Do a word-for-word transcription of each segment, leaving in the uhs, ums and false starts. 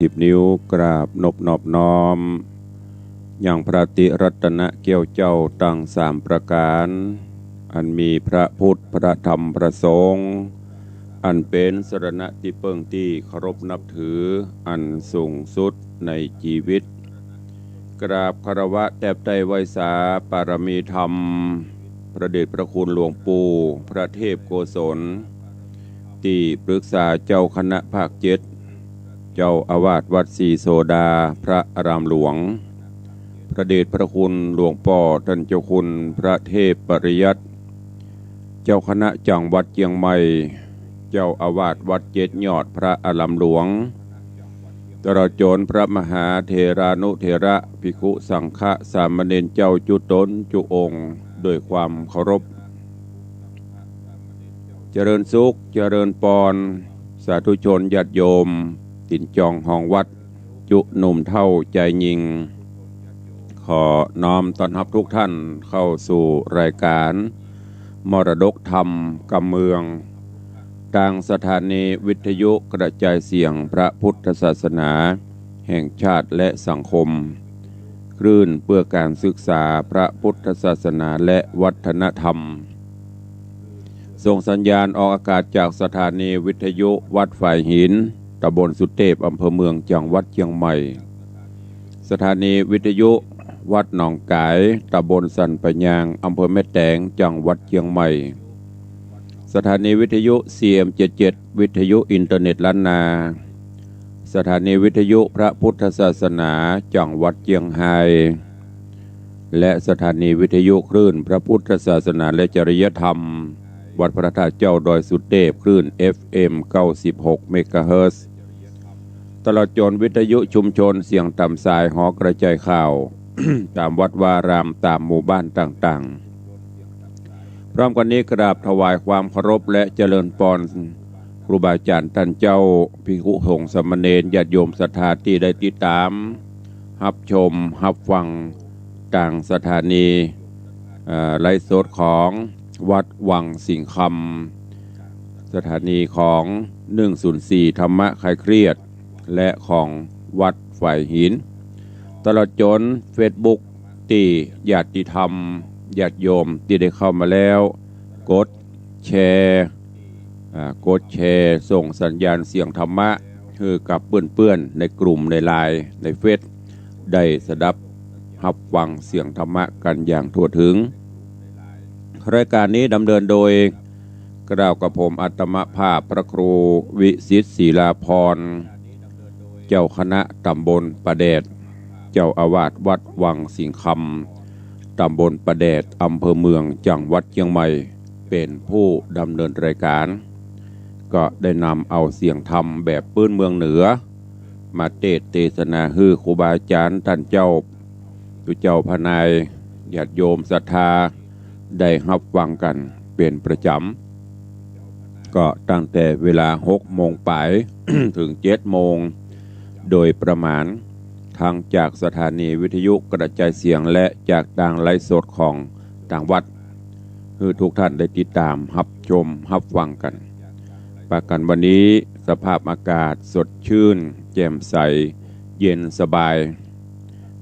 สิบนิ้วกราบนบนอบน้อม ยังพระติรัตนเกี้ยวเจ้าตังสามประก๋าน อันมีพระพุทธ พระธรรม พระสงฆ์ อันเป๋นสรณะตี้เปิ้งตี้เคารพนับถืออันสูงสุดในจีวิต กราบคารวะแตบไต้ไหว้สาปารมีธรรม พระเดชพระคุณหลวงปู่พระเทพโกศล ตี้ปรึกษาเจ้าคณะภาคเจ็ด เจ้าอาวาสวัดศรีโสดา พระอารามหลวง พระเดชพระคุณหลวงป้อต้านเจ้าคุณพระเทพปริยัติ เจ้าคณะจังหวัดเจียงใหม่ เจ้าอาวาสวัดเจ็ดยอด พระอารามหลวง ตลอดจ๋นพระมหาเถรานุเถระ ภิกขุสังฆะ สามเณรเจ้าจุ๊ต๋นจุ๊องค์ โดยความเคารพ เจริญสุข เจริญปอน สาธุชนญาติโยม ติดจองห้องวัด จุหนุ่มเฒ่าจายญิง ขอน้อมต้อนฮับทุกท่านเข้าสู่รายการมรดกธรรมกำเมือง ตางสถานีวิทยุกระจายเสียงพระพุทธศาสนาแห่งชาติและสังคม คลื่นเพื่อการศึกษาพระพุทธศาสนาและวัฒนธรรม ส่งสัญญาณออกอากาศจากสถานีวิทยุวัดฝายหิน ตำบลสุเตพ อำเภอเมือง จังหวัดเจียงใหม่ สถานีวิทยุวัดหนองก๋าย ตำบลสันป่ายยาง อำเภอแม่แตง จังหวัดเจียงใหม่ สถานีวิทยุ ซีเอ็มเจ็ดเจ็ด วิทยุอินเทอร์เน็ตล้านนา สถานีวิทยุพระพุทธศาสนา จังหวัดเจียงฮาย และสถานีวิทยุคลื่นพระพุทธศาสนาและจริยธรรม วัดพระธาตุเจ้าดอยสุเตพ คลื่น เอฟเอ็ม เก้าสิบหก เมกะเฮิรตซ์ ตลอดจ๋นวิทยุชุมชนเสียงต๋ามสายหอกระจายข่าว ต๋ามวัดวาราม ต๋ามหมู่บ้านต่างๆ พร้อมกั๋นนี้กราบถวายความเคารพและเจริญปอน ครูบาอาจ๋ารย์ต้านเจ้า ภิกขุสงฆ์สามเณร ญาติโยมศรัทธาตี้ได้ติดต๋าม ฮับชม ฮับฟัง ตางสถานี เอ่อ ไลฟ์สดของวัดวังสิงห์คำ สถานีของ หนึ่งศูนย์สี่ ธรรมะคลายเครียด และของวัดฝายหิน ตลอดจ๋นเฟซบุ๊ก ตี้ญาติธรรม ญาติโยมตี้ได้เข้ามาแล้ว กดแชร์ อ่า กดแชร์ ส่งสัญญาณเสียงธรรมะหื้อกับเปื้อนๆ ในกลุ่ม ในไลน์ ในเฟซ ได้สดับฮับฟังเสียงธรรมะกั๋นอย่างทั่วถึง รายการนี้ดำเนินโดย กล่าวกับผมอาตมาภาพพระครูวิสิทธิ์ ศิลาภรณ์ เจ้าคณะตำบลป่าแดด เจ้าอาวาสวัดวังสิงห์คำ ตำบลป่าแดด อำเภอเมือง จังหวัดเจียงใหม่ เป๋นผู้ดำเนินรายการ ก็ได้นำเอาเสียงธรรมแบบปื้นเมืองเหนือ มาเตสน์เตสนาหื้อครูบาอาจ๋ารย์ต้านเจ้า ตุ๊เจ้าพระนาย ญาติโยมศรัทธา ได้ฮับฟังกั๋นเป๋นประจ๋ำ ก็ตั้งแต่เวลาหกโมงป๋าย เถิงเจ็ดโมง โดยประมาณ ทั้งจากสถานีวิทยุกระจายเสียงและจากตางไลฟ์สดของตางวัด หื้อทุกท่านได้ติดต๋ามฮับชมฮับฟังกั๋น ปะกั๋นวันนี้สภาพอากาศสดชื่น แจ่มใส เย็นสบาย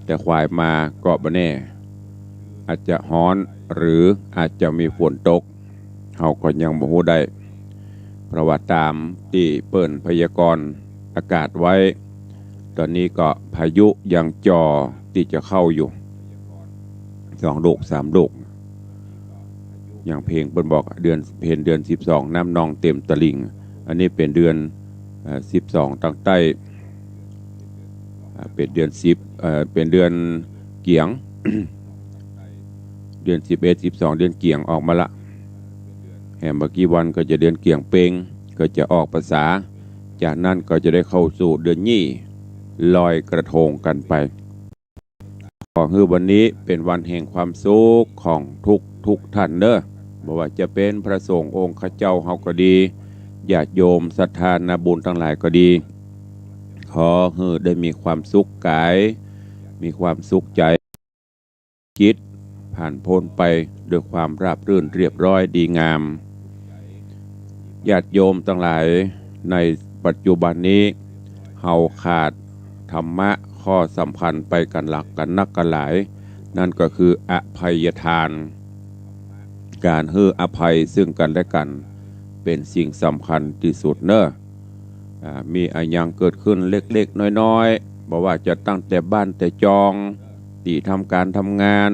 แต่ขวายมาก็บ่แน่ อาจจะฮ้อนหรืออาจจะมีฝนตก เฮาก็ยังบ่ฮู้ได้ เพราะว่าต๋ามตี้เปิ้นพยากรณ์อากาศไว้ ต๋อนนี้ก็พายุยังจ่อตี้จะเข้าอยู่ สองลูก สามลูก อย่างเพลงเปิ้นบอก เดือนเพ็ญเดือนสิบสอง น้ำนองเต็มตลิ่ง อันนี้เป๋นเดือน เอ่อ สิบสองตางใต้ อ่า เป๋นเดือนสิบ เอ่อ เป๋นเดือนเกี๋ยง เดือนสิบเอ็ด สิบสอง เดือนเกี๋ยงออกมาละ แหมบ่กี่วันก็จะเดือนเกี๋ยงเป็ง ก็จะออกพรรษา จากนั้นก็จะได้เข้าสู่เดือนยี่ ลอยกระทงกั๋นไป ขอหื้อวันนี้เป๋นวันแห่งความสุขของทุกทุกท่านเนาะ บ่ว่าจะเป๋นพระสงฆ์องค์ข้าเจ้าเฮาก็ดี ญาติโยมศรัทธานาบุญตังหลายก็ดี ขอหื้อได้มีความสุขก๋าย มีความสุขใจ๋ จิต ผ่านป๊นไปด้วยความราบรื่นเรียบร้อยดีงาม ญาติโยมตังหลาย ในปัจจุบันนี้ เฮาขาด ธรรมะข้อสำคัญไปกั๋นหลากกั๋นนักกั๋นหลาย นั่นก็คืออภัยทาน ก๋านหื้ออภัยซึ่งกั๋นและกั๋น เป๋นสิ่งสำคัญตี้สุดเน่อ อ่า มีอะหยังเกิดขึ้นเล็กๆ น้อยๆ บ่ว่าจะตั้งแต่บ้านแต่จอง ตี้ทำก๋านทำงาน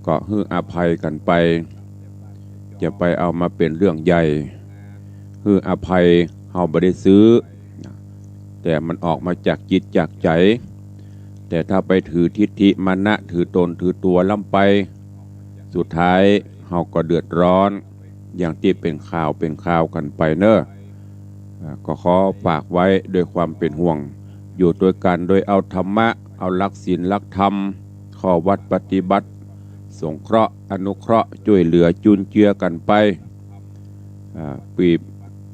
ก็หื้ออภัยกั๋นไป จะไปเอามาเป๋นเรื่องใหญ่ หื้ออภัยเฮาบ่ได้ซื้อ แต่มันออกมาจากจิตจากใจ๋ แต่ถ้าไปถือทิฐิมานะ ถือต๋นถือตั๋วล้ำไป สุดท้ายเฮาก็เดือดร้อน อย่างตี้เป๋นข่าวเป๋นข่าวกั๋นไปเน่อ อ่า ก็ขอฝากไว้ด้วยความเป๋นห่วง อยู่ตวยกั๋นโดยเอาธรรมะ เอาหลักศีลหลักธรรม ข้อวัตรปฏิบัติ สงเคราะห์ อนุเคราะห์ จ้วยเหลือจุนเจือกั๋นไป อ่า ปี้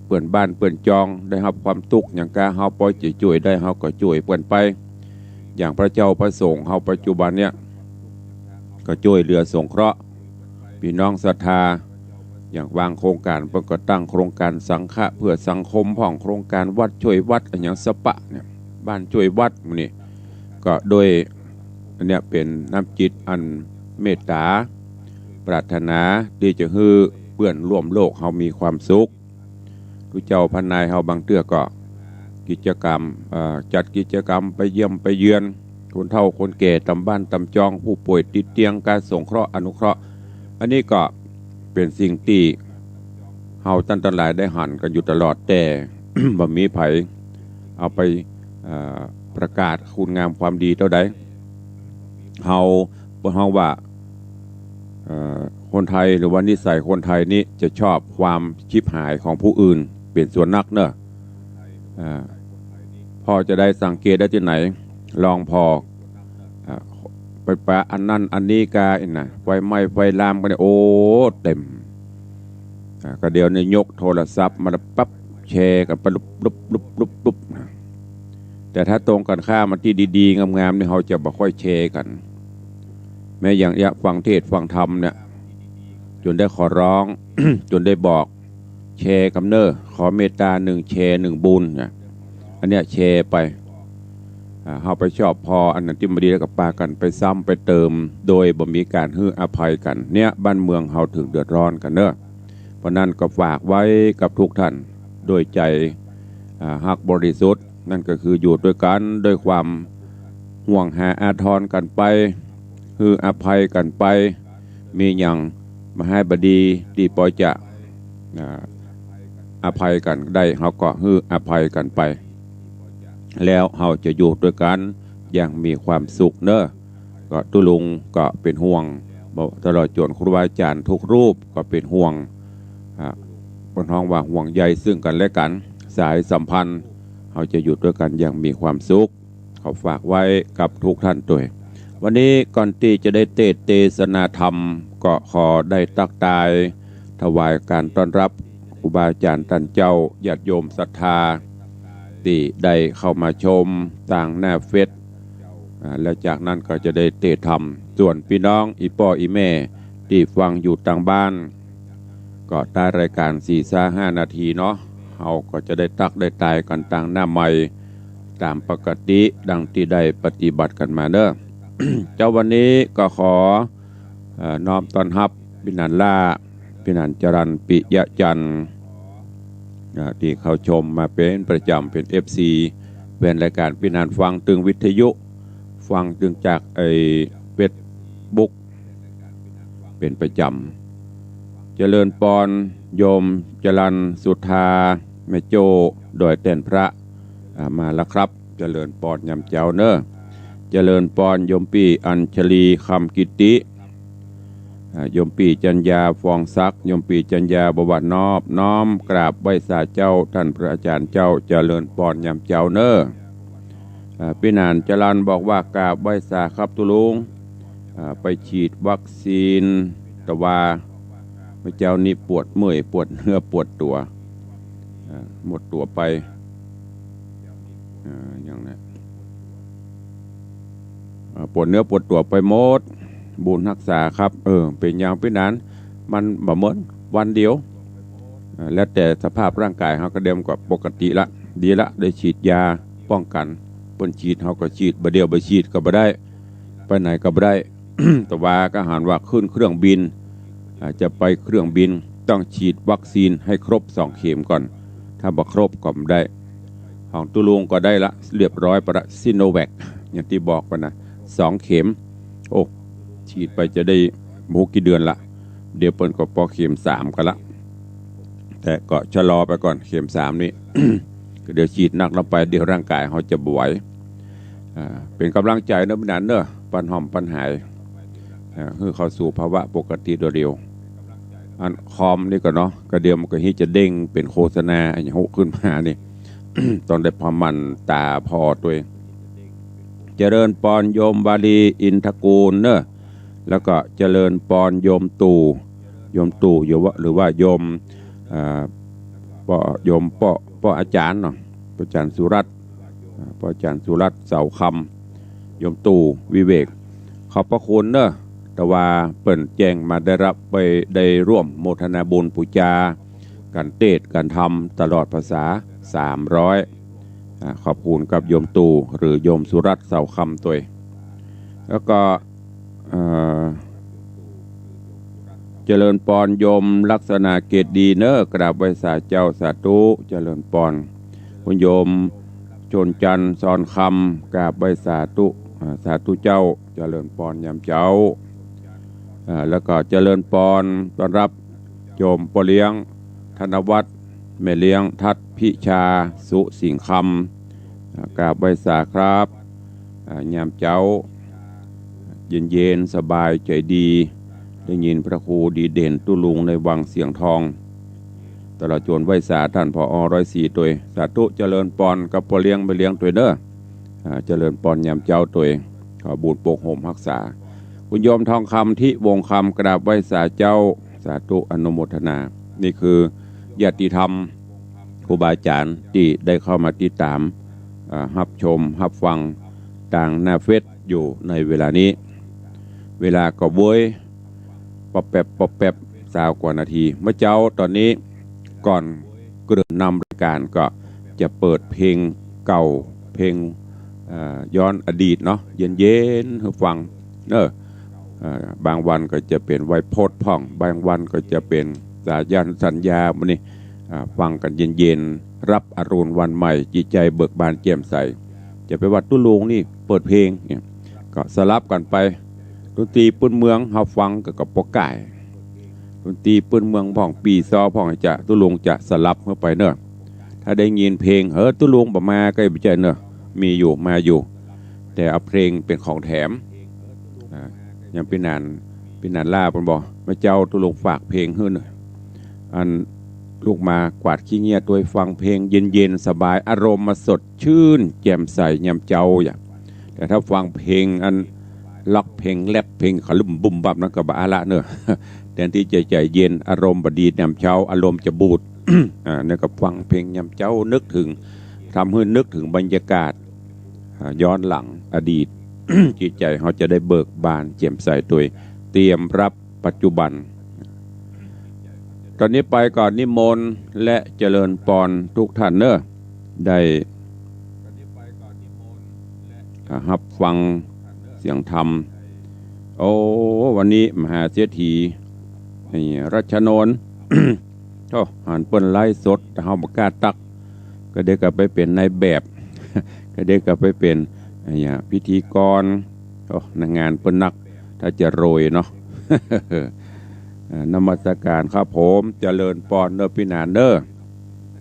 เปื้อนบ้านเปื้อนจองได้ฮับความตุ๊กข์หยังกา เฮาปอจะจ้วยได้เฮาก็จ้วยเปิ้นไป อย่างพระเจ้าพระสงฆ์เฮาปัจจุบันเนี่ย ก็จ้วยเหลือสงเคราะห์ ปี้น้องศรัทธา อย่างบางโครงก๋านเปิ้นก็ตั้งโครงก๋านสังฆะเพื่อสังคมพ่อง โครงก๋านวัดจ้วยวัด อะหยังสะปะเนี่ย บ้านจ้วยวัดหมู่นี้ ก็โดยอันเนี้ยเป๋นน้ำจิตอันเมตต๋า ปรารถนาตี้จะหื้อเปื้อนร่วมโลกเฮามีความสุข ตุ๊เจ้าพระนายเฮาบางเตื้อก็กิจกรรม เอ่อ จัดกิจกรรมไปเยี่ยมไปเยือนคนเฒ่าคนแก่ต๋ามบ้านต๋ามจอง ผู้ป่วยติดเตียง ก๋านสงเคราะห์อนุเคราะห์ อันนี้ก็เป๋นสิ่งตี้เฮาต้านตังหลายได้หันกั๋นอยู่ตลอด แต่ บ่มีใผเอาไป เอ่อ ประกาศคุณงามความดีเต้าใด เฮา บ่ฮ้องว่า เอ่อ คนไทยหรือว่านิสัยคนไทยนี้จะชอบความฉิบหายของผู้อื่นเป๋นส่วนนักเน่อ อ่า ผ่อจะได้สังเกตได้ตี้ไหน ลองผ่อ อ่า ไปปะอันนั้นอันนี้กาอิ้นน่ะ ไฟไหม้ไฟลามกั๋นเนี่ย โอ้ เต็ม อ่า ก็เดี๋ยวนี้ยกโทรศัพท์มาแล้วปั๊บ แชร์กั๋นไปลุบลุบลุบลุบลุบนะ แต่ถ้าตรงกั๋นข้ามมาตี้ดีๆ งามๆ นี่เฮาจะบ่ค่อยแชร์กั๋น แม้อย่างเนี้ย ฟังเทศน์ฟังธรรมเนี่ย จ๋นได้ขอร้อง จ๋นได้บอก แชร์กำเน่อ ขอเมตต๋าหนึ่งแชร์หนึ่งบุญนะ อันเนี้ยแชร์ไป อ่า เฮาไปชอบผ่ออันนั้นตี้บ่ดีแล้วก็ปากั๋นไปซ้ำไปเติม โดยบ่มีก๋านหื้ออภัยกั๋น เนี่ยบ้านเมืองเฮาเถิงเดือดร้อนกั๋นเน่อ เพราะนั้นก็ฝากไว้กับทุกท่านด้วยใจ๋ อ่า ฮักบริสุทธิ์ นั่นก็คืออยู่ตวยกั๋นด้วยความห่วงหาอาทรกั๋นไป หื้ออภัยกั๋นไป มีหยังบ่ฮ้ายบ่ดีตี้ปอจะ อ่า อภัยกั๋นได้ เฮาก็หื้ออภัยกั๋นไป แล้วเฮาจะอยู่ตวยกั๋นอย่างมีความสุขเน่อ ก็ตุ๊ลุงก็เป๋นห่วง บ่ ตลอดจ๋นครูบาอาจ๋ารย์ทุกรูปก็เป๋นห่วง อ่า เปิ้นฮ้องว่าห่วงใยซึ่งกั๋นและกั๋น สายสัมพันธ์ เฮาจะอยู่ตวยกั๋นอย่างมีความสุข ขอฝากไว้กับทุกท่านตวย วันนี้ก่อนตี้จะได้เตสน์เตสนาธรรม ก็ขอได้ตั๊กตาย ถวายก๋านต้อนรับครูบาอาจ๋ารย์ต้านเจ้า ญาติโยมศรัทธา ตี้ได้เข้ามาชมตางหน้าเฟซ อ่า แล้วจากนั้นก็จะได้เตสน์ธรรม ส่วนปี้น้องอี่ป้ออี่แม่ตี้ฟังอยู่ตางบ้าน ก็ตายรายก๋านสี่ซาห้านาทีเนาะ เฮาก็จะได้ตั๊กได้ตายกั๋นตางหน้าไมค์ ต๋ามปกติดังตี้ได้ปฏิบัติกั๋นมาเน่อ เจ้าวันนี้ก็ขอ เอ่อ น้อมต้อนฮับปี้หนานล้า ปี้หนานจรัญ ปิยะจันทร์ อ่า ตี้เข้าชมมาเป๋นประจ๋ำ เป๋น เอฟซี แฟนรายก๋าน ปี้หนานฟังตึงวิทยุ ฟังตึงจากไอ้เฟซบุ๊ก เป๋นประจ๋ำ เจริญปอน โยมจรัญ สุธา แม่โจ้ ดอยแต้นพระ อ่า มาแล้วครับ เจริญปอนยามเจ๊าเน่อ เจริญปอนโยมปี้อัญชลี คำกิตติ อ่า โยมปี้จัญญา ฟองศักดิ์ โยมปี้จัญญา บอกว่านอบน้อมกราบไหว้สาเจ้า ต้านพระอาจ๋ารย์เจ้า เจริญปอนยามเจ๊าเน่อ อ่า ปี้หนานจรัญบอกว่ากราบไหว้สาครับตุ๊ลุง อ่า ไปฉีดวัคซีน แต่ว่าเมื่อเจ๊านี้ปวดเมื่อย ปวดเนื้อปวดตั๋ว อ่า หมดตั๋วไป อ่า อย่างนั้น อ่า ปวดเนื้อปวดตั๋วไปหมด บุญฮักษาครับ เออ เป๋นอย่างปี้หนาน มันบ่เหมือนวันเดียว อ่า แล้วแต่สภาพร่างก๋ายเฮาก็เดียมก็ปกติละ ดีละ ได้ฉีดยาป้องกั๋น ปิ้นฉีดเฮาก็ฉีด บ่าเดี่ยวบ่ฉีดก็บ่ได้ ไปไหนก็บ่ได้ แต่ว่าก็หันว่าขึ้นเครื่องบิน อ่า จะไปเครื่องบินต้องฉีดวัคซีนให้ครบสองเข็มก่อน ถ้าบ่ครบก็บ่ได้ ของตุ๊ลุงก็ได้ละเรียบร้อยไปละ ซิโนแวค อย่างตี้บอกไปนะ สองเข็ม โอ้ ฉีดไปจะได้บ่ฮู้กี่เดือนละ เดี๋ยวเปิ้นก็ปอเข็มสามกันละ แต่ก็ชะลอไปก่อนเข็มสามนี่ ก็เดี๋ยวฉีดนักลงไป เดี๋ยวร่างกายเฮาจะบ่ไหว อ่า เป๋นก๋ำลังใจ๋เนาะ ปี้หนานเนาะ ปันหอมปันหาย อ่า หื้อเข้าสู่ภาวะปกติโดยเร็ว อันคอมนี่ก็เนาะ ก็เดี๋ยวมันก็ฮิจะเด้งเป๋นโฆษณาอะหยังขึ้นมานี่ ต้องได้ผ่อมั่นต๋าผ่อตวย เจริญปอนโยมวาลีอินทกูลเนาะ แล้วก็เจริญปอนโยมตู่ โยมตู่ หรือว่า หรือว่าโยม อ่า ป้อ โยมป้อ ป้ออาจ๋ารย์เนาะ ป้ออาจ๋ารย์สุรัตน์ อ่า ป้ออาจ๋ารย์สุรัตน์ เสาคำ โยมตู่ วิเวก ขอบพระคุณเนาะ แต่ว่าเปิ้นแจ้งมาได้รับไป ได้ร่วมโมทนาบุญปู๋จา ก๋านเตสน์ก๋านธรรมตลอดพรรษา สามร้อย อ่า ขอบคุณกับโยมตู่ หรือโยมสุรัตน์ เสาคำตวย แล้วก็ เอ่อ เจริญปอนโยมลักษณะเกตดีเนาะ กราบไหว้สาเจ้า สาธุ เจริญปอน คุณโยมชนจันทร์ ซอนคำ กราบไหว้สาธุ อ่า สาธุเจ้า เจริญปอนยามเจ๊า อ่า แล้วก็เจริญปอนต้อนรับโยมป้อเลี้ยง ธนวัฒน์ แม่เลี้ยงทัศน์ พิชา สุสิงห์คำ อ่า กราบไหว้สาครับ อ่า ยามเจ๊า เย็นๆ สบายใจ๋ดี ได้ยินพระครูดีเด่นตุ๊ลุงในวังเสียงทอง ตลอดจ๋นไหว้สาต้าน ผอ. ร้อยสี่ ตวย สาธุ เจริญปอนกับป้อเลี้ยงแม่เลี้ยงตวยเนาะ อ่า เจริญปอนยามเจ๊าตวย ขอบุญปกห่มฮักษา คุณโยมทองคำ ทิวงศ์คำ กราบไหว้สาเจ้า สาธุ อนุโมทนา นี่คือญาติธรรม ครูบาอาจ๋ารย์ตี้ได้เข้ามาติดต๋าม อ่า ฮับชม ฮับฟังตางหน้าเฟซอยู่ในเวลานี้ เวลาก็เว้ย ปอบแปบ ปอบแปบ ซาวกว่านาที เมื่อเจ๊าต๋อนนี้ ก่อนเกริ่นนำรายก๋านก็จะเปิดเพลงเก่า เพลง เอ่อ ย้อนอดีตเนาะ เย็นๆ หื้อฟังเนาะ เอ่อ บางวันก็จะเป๋นไวโพจน์พ่อง บางวันก็จะเป๋นสายัณสัญญา มื้อนี้ อ่า ฟังกั๋นเย็นๆ รับอรุณวันใหม่ จิตใจ๋เบิกบานแจ่มใส จะไปวัดตุ๊ลุงนี่เปิดเพลงเนี่ย ก็สลับกั๋นไป ดนตรีปื้นเมืองเฮาฟังก็ ก็ปอก่าย ดนตรีปื้นเมืองพ่อง ปี่ซ้อพ่อง จะ ตุ๊ลุงจะสลับเข้าไปเนาะ ถ้าได้ยินเพลง เฮ้อ ตุ๊ลุงบ่มา ก็บ่ใจ้เนาะ มีอยู่ มาอยู่ แต่เอาเพลงเป๋นของแถม อ่า อย่างปี้หนาน ปี้หนานล่าเปิ้นบอก เมื่อเจ๊าตุ๊ลุงฝากเพลงหื้อเนาะ อันลุกมากวาดขี้เงี้ยตวย ฟังเพลงเย็นๆ สบาย อารมณ์มาสดชื่นแจ่มใสยามเจ๊าอย่าง แต่ถ้าฟังเพลงอันร็อก เพลงแร็ป เพลงขะลึ่มบุ่มบั่มนั้นก็บ่เอาละเนาะ แทนตี้จะใจ๋เย็น อารมณ์บ่ดียามเจ๊า อารมณ์จะบูด อ่า นี่ก็ฟังเพลงยามเจ๊านึกเถิง ทำหื้อนึกเถิงบรรยากาศ อ่า ย้อนหลังอดีต จิตใจ๋เฮาจะได้เบิกบานแจ่มใสตวย เตรียมรับปัจจุบัน ต๋อนนี้ไปก็นิมนต์และเจริญปอนทุกท่านเนาะ ได้ อ่า ฮับฟังเสียงธรรม โอ้ วันนี้มหาเศรษฐี ไอ้รัชนนท์ โธ่ หันเปิ้นไลฟ์สด แต่เฮาบ่กล้าตั๊ก ก็เดี๋ยวก็ไปเป๋นนายแบบ ก็เดี๋ยวก็ไปเป๋น ไอ้เหีย พิธีกร โอ้ หน้างานเปิ้นนัก ถ้าจะรวยเนาะ อ่า นมัสการครับผม เจริญปอนเนาะปี้หนานเนาะ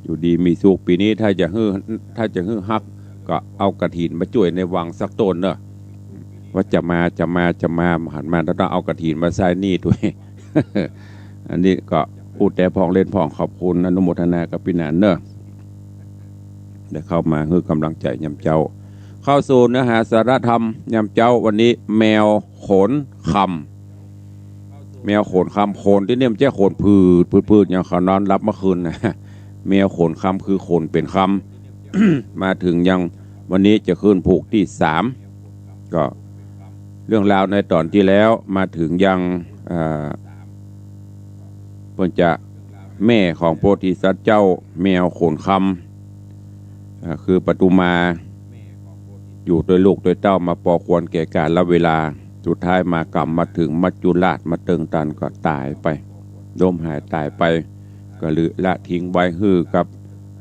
อยู่ดีมีสุข ปี๋นี้ถ้าจะหื้อ ถ้าจะหื้อฮัก ก็เอากฐินมาจ้วยในวังสักต้นเนาะ ว่าจะมา จะมา จะมา หันมาแล้วต้องเอากฐินมาใจ๊หนี้ตวย อันนี้ก็อู้แต่พ่องเล่นพ่อง ขอบคุณอนุโมทนากับปี้หนานเนาะ ได้เข้ามาหื้อก๋ำลังใจ๋ยามเจ๊า เข้าสู่เนื้อหาสาระธรรมยามเจ๊าวันนี้ แมวโขนคำ แมวโขนคำ โขนตี้นี่มันใจ้โขนผืด ผืด ผืด อย่างเขานอนหลับเมื่อคืนนะ แมวโขนคำคือโขนเป๋นคำ มาเถิงยังวันนี้จะขึ้นผูกตี้สาม ก็เรื่องราวในต๋อนตี้แล้วมาเถิงยัง เอ่อ เปิ้นจะแม่ของโพธิสัตว์เจ้าแมวโขนคำ เอ่อ คือปทุมา อยู่ตวยลูกตวยเต้ามาปอควรแก่กาลเวลา สุดท้ายมาก่ำมาเถิงมัจจุราชมาเติงตันก็ต๋ายไป ล้มหายต๋ายไป ก็เหลือละทิ้งไว้หื้อกับ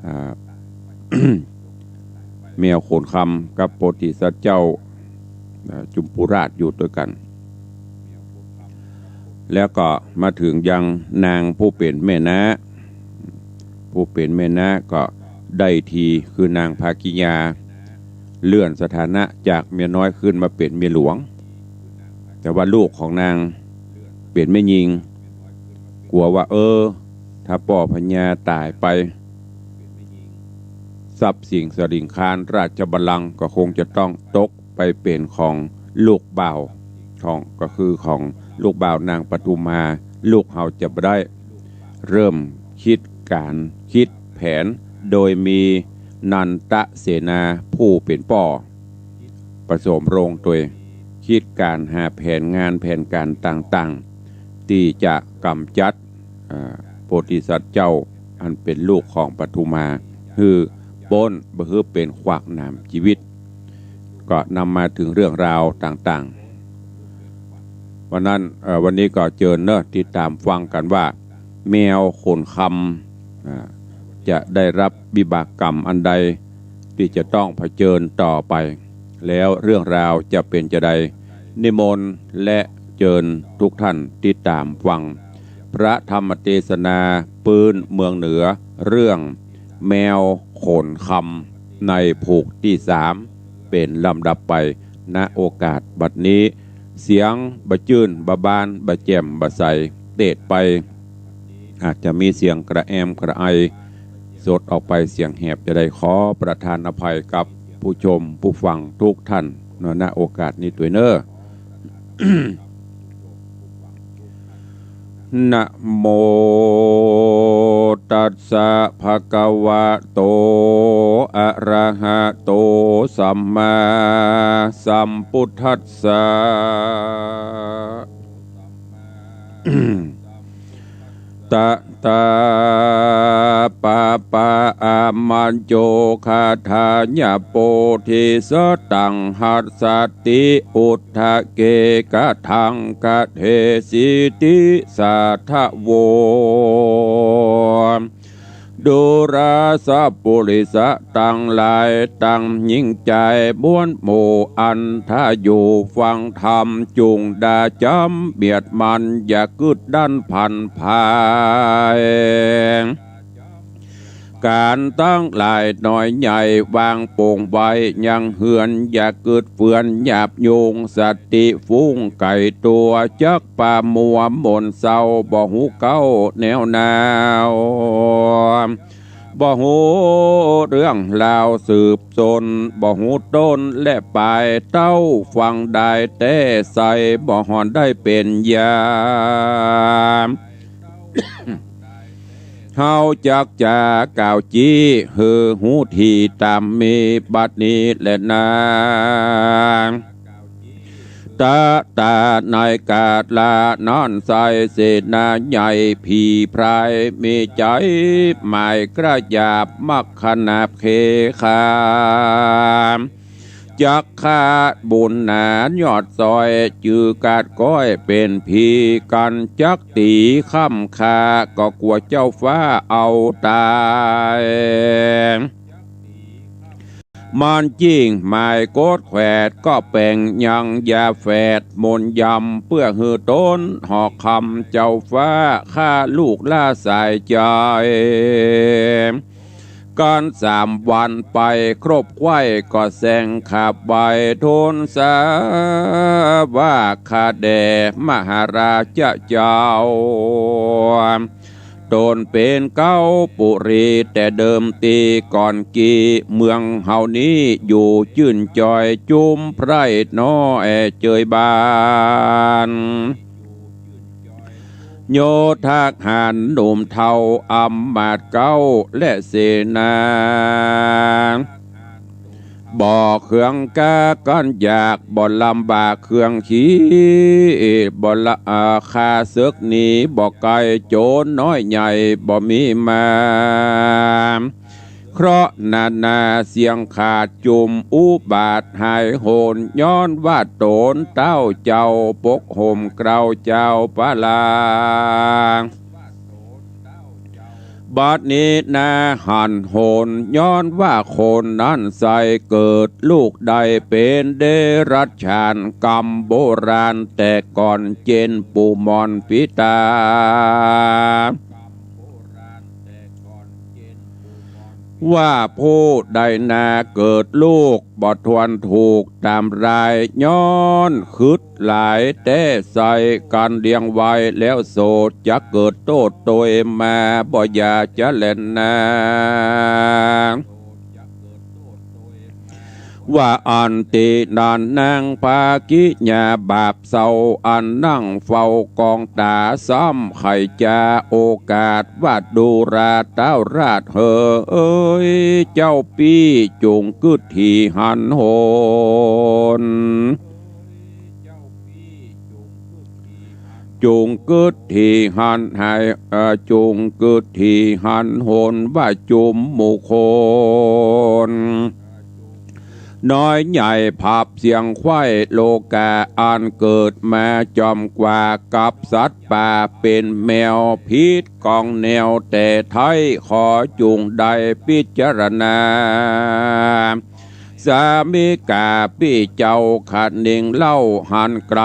อ่า แมวโขนคำกับโพธิสัตว์เจ้า อ่า จุมพูราชอยู่ตวยกั๋น แล้วก็มาเถิงยังนางผู้เป๋นแม่น้า ผู้เป๋นแม่น้าก็ได้ที คือนางภาคิยา เลื่อนสถานะจากเมียน้อยขึ้นมาเป๋นเมียหลวง แต่ว่าลูกของนางเป๋นแม่ญิง กั๋วว่า เออ ถ้าป้อพญาต๋ายไป ทรัพย์สิงห์สลิงคานราชบัลลังก์ก็คงจะต้องตกไปเป๋นของลูกบ่าว ของ ก็คือของลูกบ่าวนางปทุมมา ลูกเฮาจะบ่ได้ เริ่มคิดก๋าน คิดแผน โดยมีนันทเสนาผู้เป๋นป้อ ผสมโรงตวย คิดก๋านหาแผนงานแผนก๋านต่างๆ ตี้จะก๋ำจัด อ่า โพธิสัตว์เจ้า อันเป๋นลูกของปทุมมา หื้อป๊น บ่หื้อเป๋นขวากหนามจีวิต ก็นำมาเถิงเรื่องราวต่างๆ วันนั้น เอ่อ วันนี้ก็เจิญเนาะ ติดต๋ามฟังกั๋นว่า แมวโขนคำ อ่า จะได้รับวิบากกรรมอันใด ตี้จะต้องเผชิญต่อไป แล้วเรื่องราวจะเป๋นจาใด นิมนต์และเจิญทุกท่านติดต๋ามฟัง พระธรรมเตสนาปื๊นเมืองเหนือ เรื่องแมวโขนคำ ในผูกตี้สาม เป๋นลำดับไป ณ โอกาสบัดนี้ เสียงบ่จื้นบ่บาน บ่แจ่มบ่ใส เตดไป อาจจะมีเสียงกระแอมกระไอ สดออกไปเสียงแหบจาใด ขอประทานอภัยกับผู้ชมผู้ฟังทุกท่านเนาะ ณ โอกาสนี้ตวยเน้อ นะโมตัสสะ ภะคะวะโต อะระหะโต สัมมาสัมพุทธัสสะ ตะตา ปะปะ อะมัญโจ คาถายะ โปธิสัตตัง หัสสะติ อุทธะเก กะทัง กะเทสิติ สาทะโว ดูราสะปุริสะตังหลาย ตังญิงจายบ้วนหมู่ อันถ้าอยู่ฟังธรรม จุ่งดาจ๋ำเบียดมัน อย่ากึ๊ดดั้นผันผาย ก๋านตังหลายน้อยใหญ่ วางโป๋งไว้ยังเฮือน อย่ากึ๊ดเฟือนหยาบยุง สติฟุ้งไก๋ตั๋ว จักปามัวหม่นเซา บ่ฮู้เก๊าแนวหนาว บ่ฮู้เรื่องราวสืบสน บ่ฮู้ต้นและปลาย เต้าฟังได้แต่ใส บ่ห่อนได้เป๋นยา เฮาจักจ๋ากล่าวจี้ หื้อฮู้ถี่ต๋ามมี บัดนี้แลนา ตะตาในกาละนั้นไส้ เสนาใหญ่ผีพราย มีใจ๋หมายกระหยาบ มักขนาบเคขาม จักฆ่าบุญหนายอดซอย จื้อก๋าดก้อยเป๋นผีกั๋น จักตี๋ค่ำคา ก็กั๋วเจ้าฟ้าเอาต๋าย มันจิ่งหมายโกดแขวด ก็แป๋งยังยาแฝดมนต์ยำ เปื้อหื้อต๋นหอกคำ เจ้าฟ้าฆ่าลูกล่าสายใจ๋ กั๋นสามวันไปครบไขว้ ก็แสงขับไหว้ ทูลสาว่าข้าแด่มหาราชเจ้า ต๋นเป๋นเก๊าปุรีแต่เดิมตี้ก่อนกี้ เมืองเฮานี้อยู่จื้นจอย จุมไพร่น้อยเจยบาน โยธกหารหนุ่มเฒ่า อำมาตย์เก๊าและเสนา บ่เคืองก้ากั้นอยาก บ่ลำบากเคืองขี้ บ่ละอา ข้าเสิกหนีบ่ไกล โจ๋รน้อยใหญ่บ่มีมา เคราะห์นานาเสี้ยงขาดจุ่ม อุบาทหายโหน ย้อนว่าต๋นเต้าเจ้า ปกห่มเกล้าเจ้าปาลา บัดนี้นาหันโหน ย้อนว่าคนนั้นใส่ เกิดลูกได้เป๋นเดรัจฉาน กรรมโบราณแต่ก่อนเจนปู่หม่อนปิตา ว่าผู้ใดนาเกิดลูกบ่ทวนถูกต๋ามราย ย้อนขึดหลายแต๊ใส่ กั๋นเลี้ยงไว้แล้วโสด จักเกิดโต้ษตวยมา บ่อย่าจะแล่นนา ว่าอันตินันนัง ภากิญาบาปเศร้า อันนั่งเฝ้ากองต๋า ซ้ำใค่จะโอกาส ว่าดูราเต้าราชเหย เจ้าปี้จุ่งกึ๊ดถี่หันโหน จุ่งกึ๊ดถี่หันหาย เอ่อ จุ่งกึ๊ดถี่หันโหน ว่าจุมหมู่คน น้อยใหญ่ผับเสียงไขว้ โลกาอันเกิดมาจอมกว่า กับสัตว์ป่าเป๋นแมว ผิดกองแนวแต่ไท้ ขอจุ่งได้พิจารณา สามิกาปี้เจ้าคะนิงเล่า หันไกล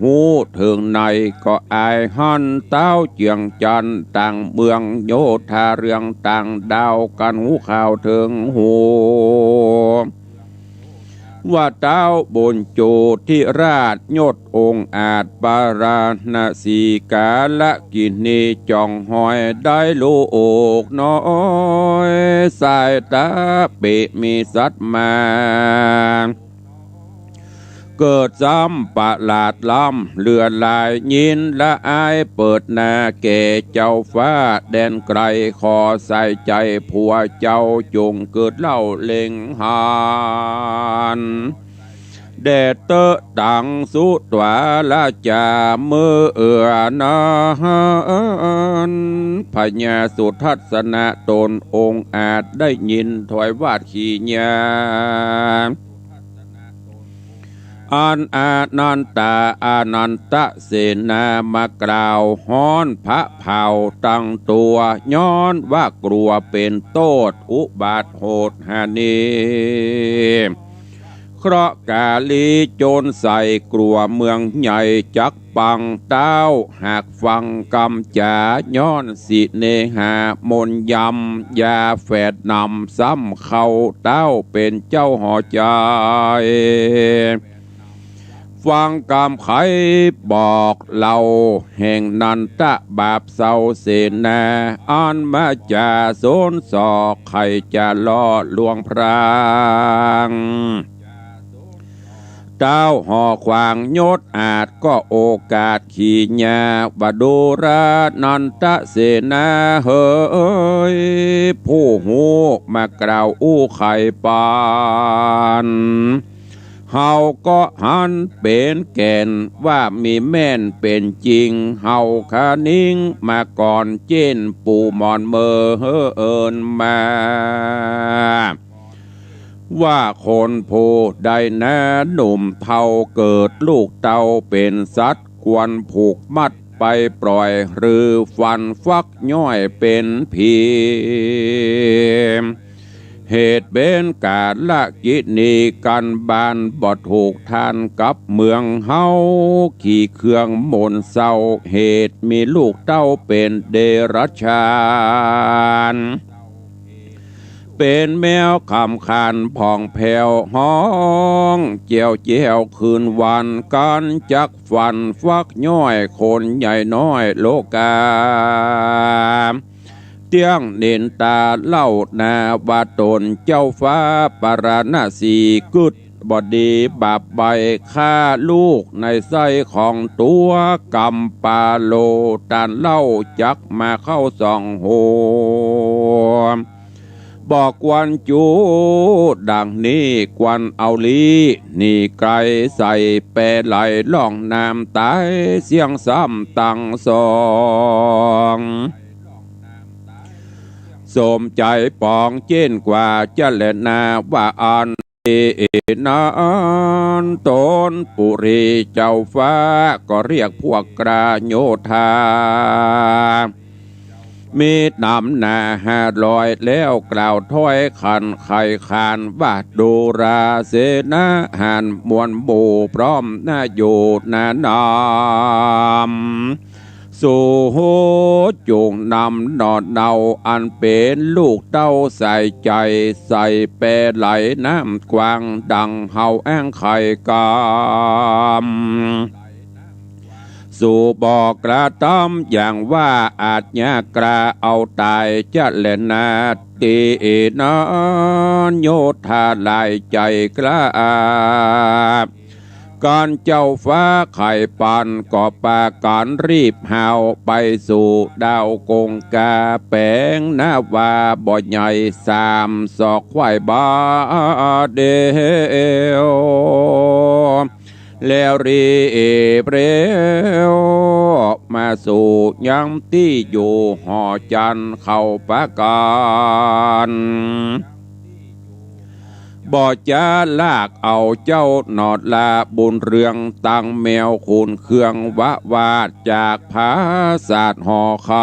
ฮู้เถิงใน ก็อายหั้นเต้าเจียงจันทน์ ต่างเมืองโยธาเรือง ต่างดาวกั๋นฮู้ข่าวเถิงหู ว่าเต้าบุญจุติราชยศองค์อาจ ปาราณสีกาลกิณี จ่องหอยได้ลูกน้อย สายต๋าเป๋มีสัตว์มา เกิดซ้ำประหลาดล้ำเลือหลาย ยินละอายเปิดหน้าแก่เจ้าฟ้าแดนไกล ขอใส่ใจ๋ผัวเจ้าจุ่งกึ๊ดเล่าเล็งหัน แด่เต๊อะตังสุตวาลาจา เมื่อเอือนั้น พญาสุทัศนะต๋นองค์อาจได้ยินถ้อยวาดขีญา อันอานันตาอานันตเสนามากล่าวฮ้อนผะเผาตังตั๋ว ย้อนว่ากลัวเป๋นโต้ษ อุบาทโหดหานี เคราะห์กาลีโจรใส่กลัวเมืองใหญ่จักปัง เต้าหากฟังกำจ๋า ย้อนสิเนหามนยำ ยาแฝดนำซ้ำเข้า เต้าเป๋นเจ้าหอใจ๋ ฟังกำไขบอกเล่าแห่งนันทะบาปเศร้าเสนา อันมาจ๋าสนสอก ใค่จะล่อลวงพราง เต้าหอขวางยศอาจก็โอกาสขีญา ว่าดูรานันทะเสนาเหย ผู้ฮู้มากล่าวอู้ไขปัน เฮาก็หันเป๋นแก่น ว่ามีแม่นเป๋นจริง เฮาคะนิงมาก่อน เจ้นปู่หม่อนเมินเอิ้นมา ว่าคนผู้ใดนาหนุ่มเฒ่า เกิดลูกเต้าเป๋นสัตว์ ควรผูกมัดไปปล่อย หรือฟันฟักย้อยเป๋นผี เหตุเป๋นกาลกิณี กั๋นบ้านบ่ถูกทานกับเมืองเฮา ขี้เคืองหม่นเศร้า เหตุมีลูกเต้าเป๋นเดรัจฉาน เป๋นแมวขำขันผ่องแผ้วฮ้องแจ้วแจ้วคืนวัน กั๋นจักฟันฟักย้อยคนใหญ่น้อยโลกา เตี้ยงนินตาเล่านาว่าต๋นเจ้าฟ้าปาราณสีกึ๊ดบ่ดีบาปใบ้ ฆ่าลูกในไส้ของตั๋ว กำปาโลต้านเล่าจักมาเข้าส่องหัว บ่ควรจู๋ดังนี้ ควรเอาลี้หนีไก๋ ใส่แปไหลล่องน้ำต๋าย เสี้ยงซ้ำตังสอง สมใจ๋ป๋องเจ๊นกว่าจะแลนา ว่าอั้น ตี้นั้นโตนปุรีเจ้าฟ้าก็เรียกพวกกล้าโยธา มีต๋ำหน้าห้าร้อยแล้วกล่าวถ้อยขันไขขานว่า ดูราเสนาหารมวลหมู่พร้อมนาอยู่นานำ สูจุ่งนำหน่อเนาอันเป๋นลูกเต้าใส่ใจ๋ ใส่แปไหลน้ำกว้างดังเฮาอ้างไขกำ สูบ่กระตำอย่างว่าอาชญากล้าเอาต๋ายจะแลนา ตี้นั้นโยธาหลายใจ๋กล้า ก๋านเจ้าฟ้าไขปันก็ปากั๋นรีบฮาวไปสู่ดาวกงกา แป๋งนาวาบ่ใหญ่สามศอกควายบาเดียว แล้วรีบเร็วมาสู่ยังตี้อยู่หอจันทร์เขาปากั๋น บ่จ๊าลากเอาเจ้าหน่อลาบุญเรือง ตังแมวขุนเคืองวะวาดจากผาสาทหอคำ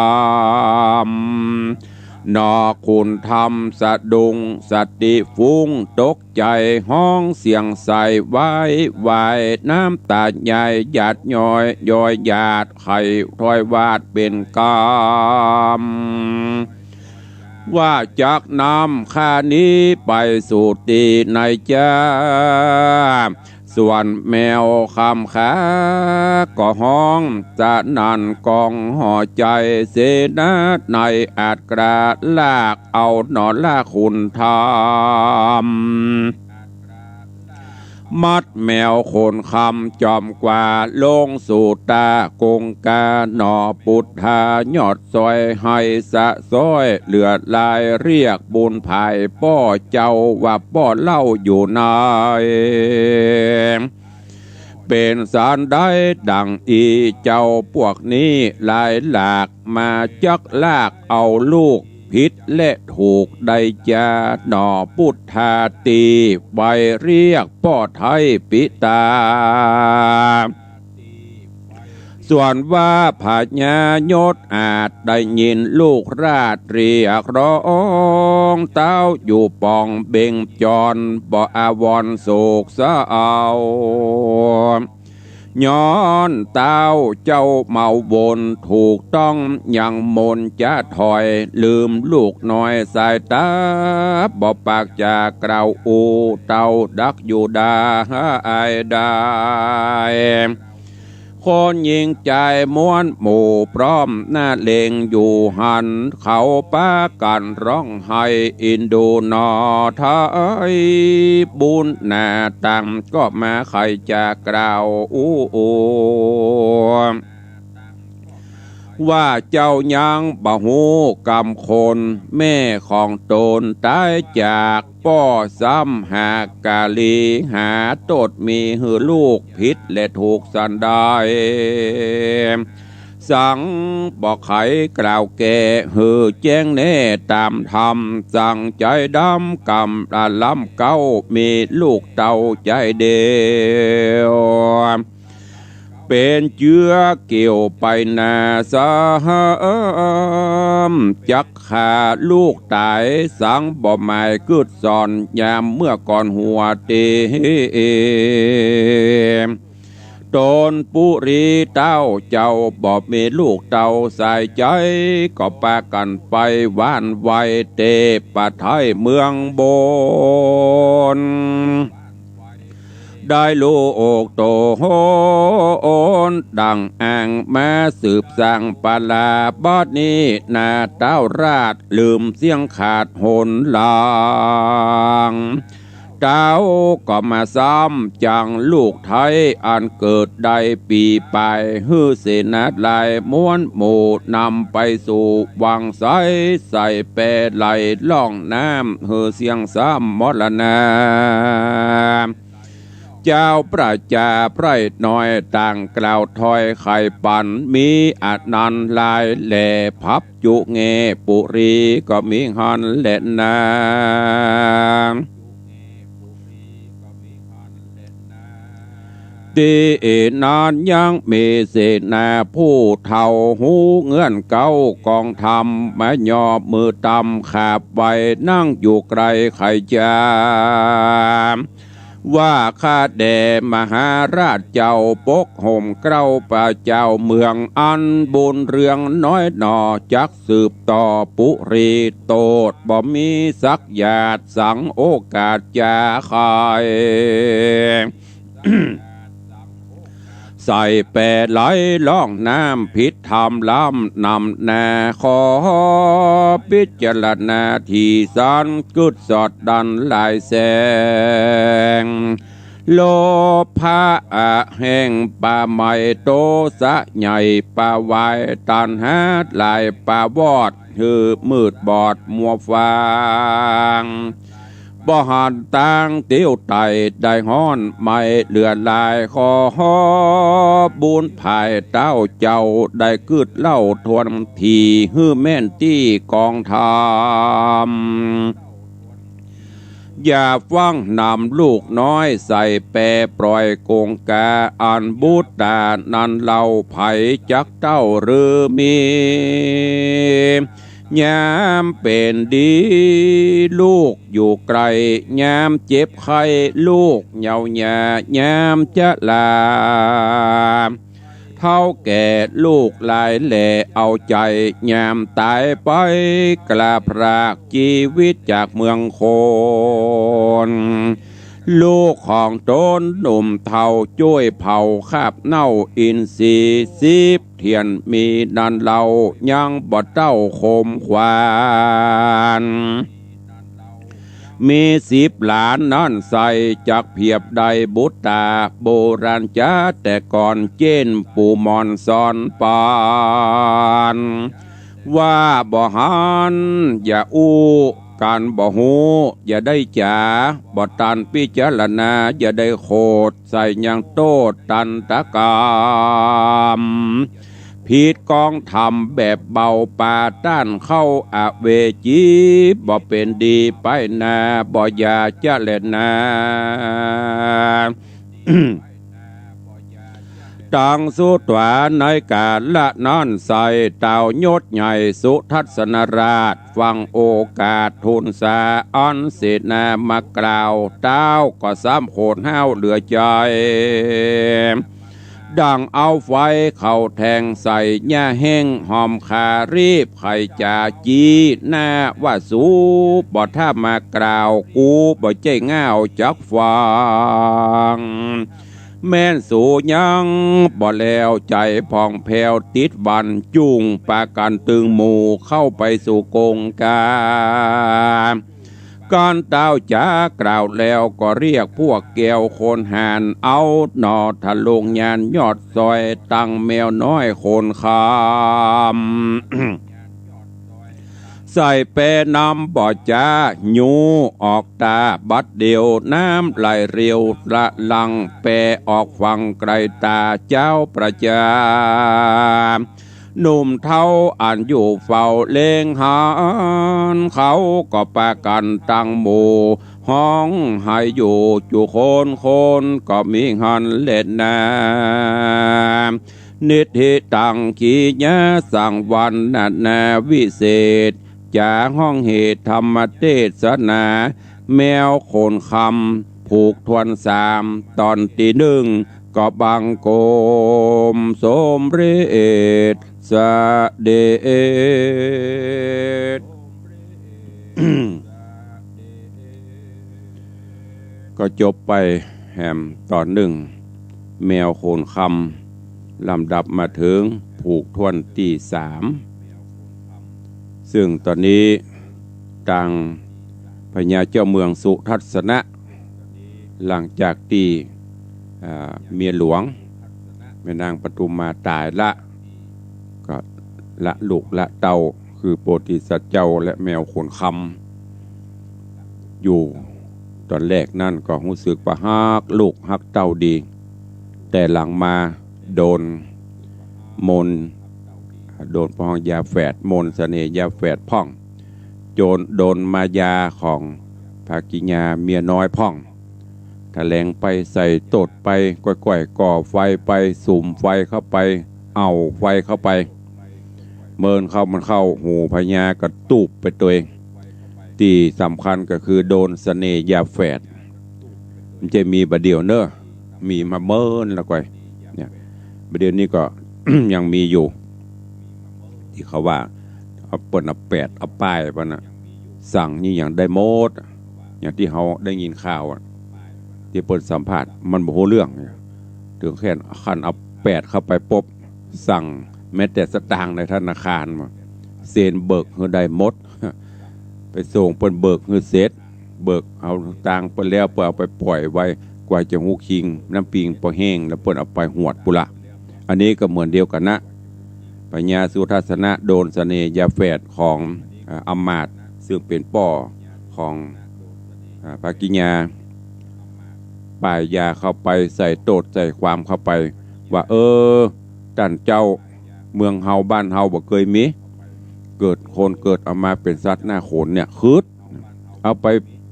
หน่อขุนธรรมสะดุ้งสติฟุ้งตกใจ๋ฮ้องเสียงใสวายวาย น้ำต๋าใหญ่หยาดย้อยย้อยหยาดไขถ้อยวาดเป๋นกำ ว่าจักนำข้านี้ไปสู่ตี้ไหนจ๊า ส่วนแมวคำขาก็ฮ้องสนั่นก้องหอใจ๋ เสนาในอาจกล้าลากเอาหน่อลาขุนธรรม มัดแมวขุนคำจอมกว่าลงสู่ตากงกา หน่อปุทธายอดซอยไห้สะซ้อยเหลือหลาย เรียกบุญภายป้อเจ้าว่าป้อเล่าอยู่ใน เป๋นสันใดดั่งอี้เจ้า พวกนี้หลายหลากมาจักลากเอาลูกผิดและถูกได้จ๊า หน่อปุทธาตี้ไปเรียกป้อไท้ปิตา ส่วนว่าพญายศอาจได้ยินลูกราชเรียกร้อง เต้าอยู่ป่องเบ่งจรบ่อาวรณ์โศกเศร้า ย้อนเต้าเจ้าเมาวนถูกต้องยังมนจะถอย ลืมลูกน้อยสายต๋า บ่ปากจากล่าวอู้เต้าดักอยู่ดายได้ คนหญิงจายมวลหมู่พร้อมหน้าเล็งอยู่หั้น เขาปากั๋นฮ้องไห้อินดูหน่อไท้ บุญหน้าตังก็มาใค่จะกล่าวอู้ ว่าเจ้ายังบ่ฮู้กำคน แม่ของตนต๋ายจาก ป้อซ้ำหากาลีหาโต้ษมีหื้อลูกผิดและถูกสันใด สังบ่ไขกล่าวแก้หื้อแจ้งแน่ต๋ามธรรม สังใจ๋ดำกำละล้ำเก๊า มีลูกเต้าใจ๋เดียว เป๋นเจื้อเกี่ยวไปหน้าซ้ำ จักฆ่าลูกต๋าย สังบ่หมายกึ๊ดซ่อน ยามเมื่อก่อนหัวตี้ ตนปุรีเต้าเจ้าบ่มีลูกเต้าสายใจ๋ ก็ปากั๋นไปหว่านไหวเตปะไท้เมืองบน ได้ลูกโตโหนดังอ้างมาสืบสร้างปาลา บัดนี้หน้าเต้าราชลืมเสี้ยงขาดหนหลัง เต้าก็มาซ้ำจังลูกไท้อันเกิดได้ปี๋ป๋าย หื้อเสนาลายมวลหมู่นำไปสู่วังไส ใส่แปไหลล่องน้ำ หื้อเสี้ยงซ้ำมรณา เจ้าประจาไพร่น้อย ต่างกล่าวถ้อยไขปัน มีอันนั้นหลายแล พับจุเงปุรีก็มีหั้นแลนา ตี้นั้นยังมีเสนาผู้เฒ่า ฮู้เงื่อนเก๊ากองธรรม มายอบมือตำขาบไหว้ นั่งอยู่ไกลใค่จา ว่าข้าแด่มหาราชเจ้า ปกห่มเกล้าปะเจ้าเมือง อันบุญเรืองน้อยหน่อ จักสืบต่อปุรีโตษ บ่มีสักหยาดสังโอกาสจาใค่ ใส่แปรไหลล่องน้ำผิดธรรมล้ำนำนา ขอพิจารณาที่สัน กึ๊ดสอดดันหลายแสง โลภะแห้งปาไหม้ โตสะใหญ่ปาวาย ตัณหาหลายปาวอด หื้อมืดบอดมัวฟาง บ่หันตางเตี้ยวไต่ได้ฮ้อนไหม้เหลือหลาย ขอบุญภายเต้าเจ้า ได้กึ๊ดเล่าทวนที หื้อแม่นตี้กองธรรม อย่าฟั่งนำลูกน้อย ใส่แปรปล่อยกงกา อันบุตตานั้นเล่า ใผจักเต้าหรือมี ยามเป๋นดีลูกอยู่ไกล ยามเจ็บไข้ลูกเยาว์ยา ยามจะลาเฒ่าแก่ลูกหลายแหล่เอาใจ๋ ยามต๋ายไปกล้าพรากจีวิตจากเมืองคน ลูกของต๋นหนุ่มเฒ่าจ้วยเผาคาบเน่าอินทรีย์ สิบเถียนมีนั้นเล่า ยังบ่เต้าขมขวัญ มีสิบหลานนั้นใส่ จักเผียบได้บุตตา โบราณจ๋าแต่ก่อน เจ้นปู่หม่อนสอนปาน ว่าบ่หันอย่าอู้ การบ่ฮู้อย่าได้จ๋า บ่ตันพิจารณาอย่าได้โขด ใส่ยังโต้ษตันตกรรม ผิดกองธรรมแบบเบา ปาต้านเข้าอเวจี บ่เป๋นดีไปหน้า บ่อย่าจะแลนา ตังสุตวา ในกาละนั้นใส่ เต้ายศใหญ่สุทัศนราช ฟังโอกาสทูลสา อันเสนามากล่าว เต้าก็ซ้ำโขดห้าวเหลือใจ๋ ดั่งเอาไฟเข้าแทงใส่หญ้าแห้งหอมขา รีบไขจ๋าจี้หน้าว่า สูบ่ถ้ามากล่าว กูบ่ใจ้ง่าวจักฟัง แม่นสูยังบ่แล้วใจ๋ผ่องแผ้ว ติดวันจุ่งปากั๋นตึงหมู่ เข้าไปสู่กงกา กั๋นเต้าจ๋ากล่าวแล้ว ก็เรียกพวกแก้วคนหาญ เอาหน่อทะลงยานยอดซอย ตั้งแมวน้อยโขนคำ ใส่แปรนำบ่จ๋า ยูออกต๋าบัดเดี่ยว น้ำไหลเร็วละลัง แปรออกฝั่งไกลต๋า เจ้าประจา หนุ่มเฒ่าอันอยู่เฝ้าเล็งหัน เขาก็ปากั๋นตั้งหมู่ ฮ้องไห้อยู่จุคน คนก็มีหั้นแลนา นิทธิตัง กิริยาสังวรรณนาวิเศษ จ๋าฮ้องเหตุธรรมเตสนา แมวโขนคำ ผูกถ้วนสาม ต๋อนตี้นึ่ง ก็บังคมสมเร็จเสด็จ ก็จบไปแหมต๋อนนึ่ง แมวโขนคำ ลำดับมาเถิงผูกถ้วนตี้สาม ซึ่งต๋อนนี้ตางพญาเจ้าเมืองสุทัศนะ หลังจากตี้ อ่า เมียหลวง แม่นางปทุมมาต๋ายละ ก็ละลูกละเต้า คือโพธิสัตว์เจ้าและแมวโขนคำ อยู่ ต๋อนแรกนั้นก็ฮู้สึกว่าฮักลูกฮักเต้าดี แต่หลังมาโดนมนต์ โดนพ่องยาแฝด มนต์เสน่ห์ยาแฝดพ่อง โดน โดนมายาของภากิญญาเมียน้อยพ่อง ถะแหลงไปใส่โต้ษไป ก้อยๆ ก่อไฟไป สุมไฟเข้าไป เอาไฟเข้าไป เมินเข้ามันเข้าหูพญากระตูบไปตวย ตี้สำคัญก็คือโดนเสน่ห์ยาแฝด มันจะมีบ่าเดี่ยวเนอะ มีมาเมินแล้วก้อย เนี่ย บ่าเดี่ยวนี้ก็ ยังมีอยู่ ตี้เขาว่า เอาเปิ้นเอาแปดเอาป้ายเปิ้นน่ะ สั่งนี่ยังได้หมด อย่างตี้เฮาได้ยินข่าวอะ ตี้เปิ้นสัมภาษณ์ มันบ่ฮู้เรื่องเนี่ย เถิงขั้นเอาแปดเข้าไปปุ๊บ สั่งแม้แต่สตางค์ในธนาคารมา เซ็นเบิกหื้อได้หมด ไปส่งเปิ้นเบิกหื้อเสร็จ เบิกเอาตังค์เปิ้นแล้ว เปิ้นเอาไปป่อยไว้ กว่าจะฮู้คิง น้ำปิงปอแห้ง แล้วเปิ้นเอาไปหวดปุ้นละ อันนี้ก็เหมือนเดียวกั๋นนะ พญาสุทัศนะโดนเสน่ห์ยาแฝดของ อ่า อำมาตย์ ซึ่งเป๋นป้อของ อ่า ภากิญญา ป้ายยาเข้าไป ใส่โต้ษใส่ความเข้าไป ว่า เออ ต้านเจ้า เมืองเฮาบ้านเฮาบ่เกยมี เกิดคนเกิดเอามาเป๋นสัตว์หน้าขนเนี่ย ขึด เอาไป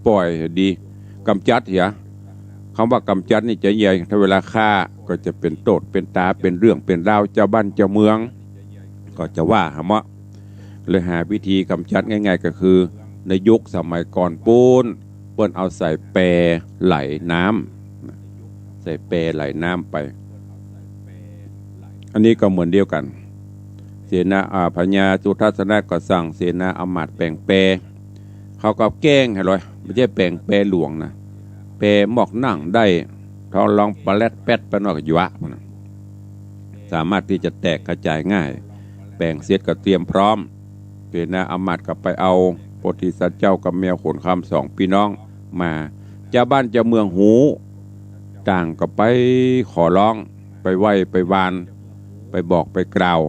ป่อยดี ก๋ำจัดเหีย กำว่ากำจัดนี่จะใหญ่ ถ้าเวลาฆ่าก็จะเป๋นโต้ษเป๋นต๋า เป๋นเรื่องเป๋นราว เจ้าบ้านเจ้าเมือง ก็จะว่าหาเมาะ เลยหาวิธีกำจัดง่ายๆ ก็คือ ในยุคสมัยก่อนปู๊น เปิ้นเอาใส่แปไหลน้ำ ใส่แปไหลน้ำไป อันนี้ก็เหมือนเดียวกั๋น เสนา อ่า พญาสุทัศนะก็สั่งเสนาอำมาตย์แป๋งแป เขาก็แก้งหื้อเลย บ่ใจ้แป๋งแปหลวงนะ แปหมวกหนังได้ ทองหลองปะแล็ดแป๊ดไปหน่อยก็หยวะ สามารถตี้จะแตกกระจายง่าย แป๋งเสร็จก็เตรียมพร้อม เสนาอำมาตย์ก็ไปเอาโพธิสัตว์เจ้ากับแมวขนคำสองปี้น้องมา เจ้าบ้านเจ้าเมืองฮู้ ต่างก็ไปขอร้อง ไปไหว้ไปวาน ไปบอกไปกล่าว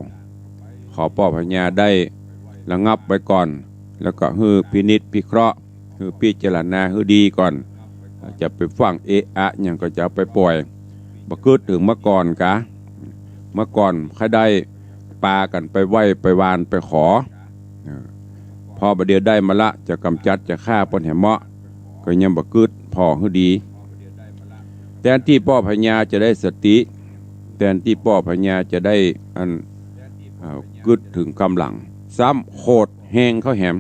ขอป้อพญาได้ระงับไว้ก่อน แล้วก็หื้อพินิจพิเคราะห์ หื้อพิจารณาหื้อดีก่อน จะไปฟั่งเอะอะหยังก็จะเอาไปป่อย บ่กึ๊ดเถิงเมื่อก่อนกา เมื่อก่อนใค่ได้ปากั๋นไปไหว้ไปวานไปขอ เออ พอบ่าเดี่ยวได้มาละ จะกำจัดจะฆ่าเปิ้นหื้อเมาะ ก็ยังบ่กึ๊ดผ่อหื้อดี แตนตี้ป้อพญาจะได้สติ แตนตี้ป้อพญาจะได้อัน เอ่อ กึ๊ดเถิงก๋ำลัง ซ้ำโขดแฮงเข้าแหม